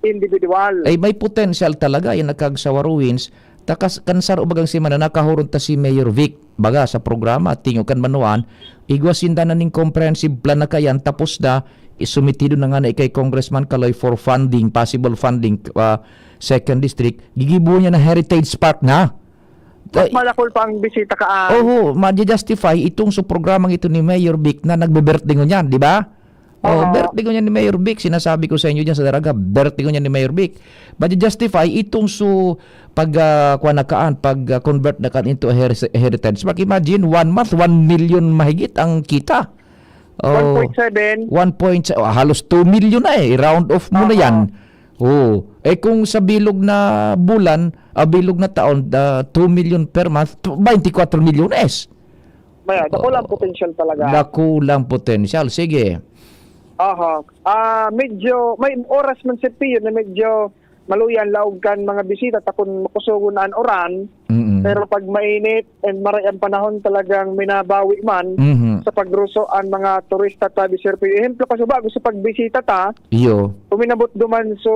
individual. Ay, may potential talaga yan, Kagsawa Ruins. Takas, kan saro bagang semana, nakahuron ta si Mayor Vic, baga sa programa, Tingo kan Banwaan, igwa sinda na ning comprehensive plan na kayan, tapos na, isumitido na nga na kay Congressman Kaloy for funding, possible funding, ah, second district, gigibuhon niya na Heritage Park na. Mas Ay, malakol pa ang bisita ka, ah. Oo, ma-justify itong sa programang ito ni Mayor Vic na nagbe-birthday ngunyan, di ba? Oh, Oo. birthday ngunyan ni Mayor Vic, sinasabi ko sa inyo dyan sa Daraga, birthday ngunyan ni Mayor Vic. Ma-justify itong su pag, ah, kuwan na kaan, pag, ah, convert na kaan into a heri-, heritage. Mag-imagine, one month, one million mahigit ang kita. Oh, One point seven. one point, oh, halos two million na eh. I-round off mo na Oo. yan. Oh, eh kung sa bilog na bulan, ah, bilog na taon, ah, two million per month, tw-, twenty-four milyones. Maya, Oo. dakulang potential talaga. Dakulang potential. Sige. Aha. Ah, medyo, may oras man, Sir Pio, na medyo maluya an laog kan mga bisita ta kun makusogon na an uran. Mm-mm. Pero pag mainit and maray ang panahon, talagang minabawi man Mhm. sa pagruso ang mga turista, sabi Sir Pio. Ehemplo, kasubago sa pagbisita ta, Iyo. uminabot duman so,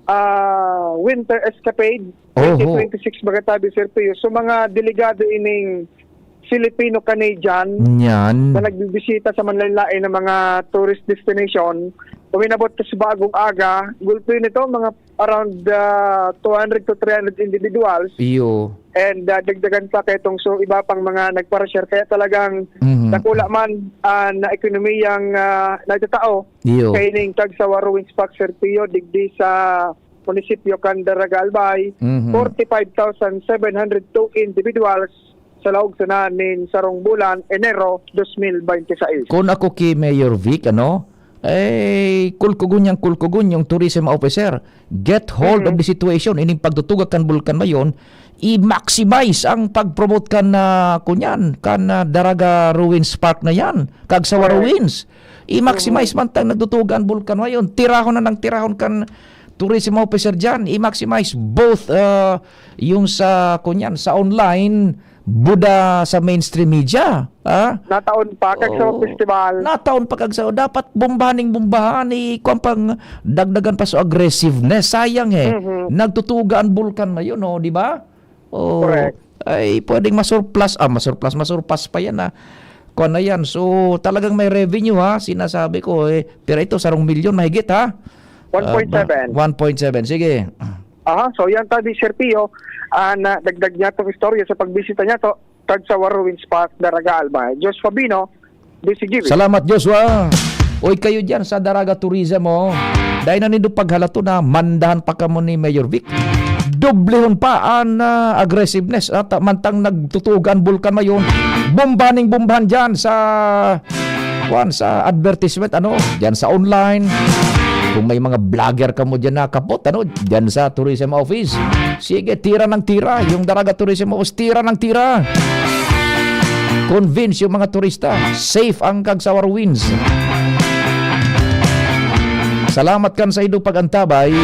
ah, Winter Escapade Oho. twenty twenty-six, baga tabi, Sir Pio. So, mga delegado ining Filipino-Canadian Nyan. na nagbibisita sa manlain-lain na mga tourist destination, uminabot sa bagong aga, gulpi nito, mga around, ah, two hundred to three hundred individuals. Iyo. And, ah, dagdagan pa kaitong so iba pang mga nagparashare. Kaya talagang Mhm. dakula man, ah, na ekonomiyang, ah, nagtatao Iyo. kaining Kagsawa Ruins Park, Sir Pio, digdi sa munisipyo kan Daraga Albay, Mhm. forty-five thousand seven hundred two individuals sa laog sana nin sarong bulan, Enero dos mil binte y seis. Kung ako ki Mayor Vic, ano, eh, kulkugon niyang kulkugon yung tourism officer. Get hold of Mhm. the situation. Ining pagtutuga kan bulkan na yon, i-maximize ang pag-promote kan, ah, kunyan, kan, ah, Daraga Ruins Park na yan, Kagsawa Correct. Ruins. I-maximize Mhm. man tang nagtutuga an bulkan na yon. Tirahon na ng tirahon kan tourism officer dyan. I-maximize both, ah, yung sa, kunyan, sa online, buda sa mainstream media. Ah? Nataon pa, kag sa Oo. festival. Nataon pa kag sa, dapat bombahan ning bombahan, eh, kwan pang dagdagan pa sa aggressiveness. Sayang eh. Mhm. Nagtutuga ang bulkan na yun, oh, di ba? Oh, Correct. ay, pwedeng masurplus, ah, masurplus, masurpas pa yan, ah. Kwan na yan. So, talagang may revenue, ha, sinasabi ko, eh. Pero ito, sarong milyon mahigit, ha? One point seven. Ah, ba-, one point seven. Sige. Aha, so yan tabi, Sir Pio, ah, na dagdag niya tong istorya sa pagbisita niya to, Kagsawa Ruins Park, Daraga Albay. Josh Fabino, D C G V. Salamat, Joshua. Oy, kayo dyan sa Daraga Tourism, oh. Dahil na nindo paghalato na mandahan pa kamo ni Mayor Vic. Doblehon pa an, ah, aggressiveness at, ah, mantang nagtutuga an bulkan mayon. Bombaning bombahan dyan sa, kwan, sa advertisement, ano, dyan sa online. Kung may mga vlogger kamo dyan na kapot, ano, dyan sa tourism office. Sige, tira ng tira. Yung Daraga Tourism Office, tira ng tira. Convince yung mga turista. Safe ang Kagsawa Ruins. Salamat kan sa indo pag-antabay.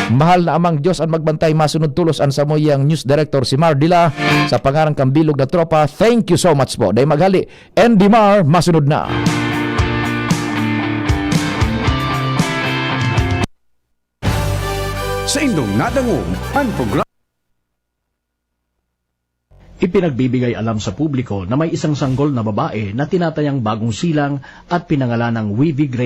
Mahal na Amang Diyos ang magbantay, masunod tolos an samuyang news director si Mar Dila. Sa pangaran kan bilog na tropa, thank you so much po. Dai maghali, Andy Mar, masunod na. Sa indong nadangog, ang programa. Ipinagbibigay alam sa publiko na may isang sanggol na babae na tinatayang bagong silang at pinangalanang Wivy Grace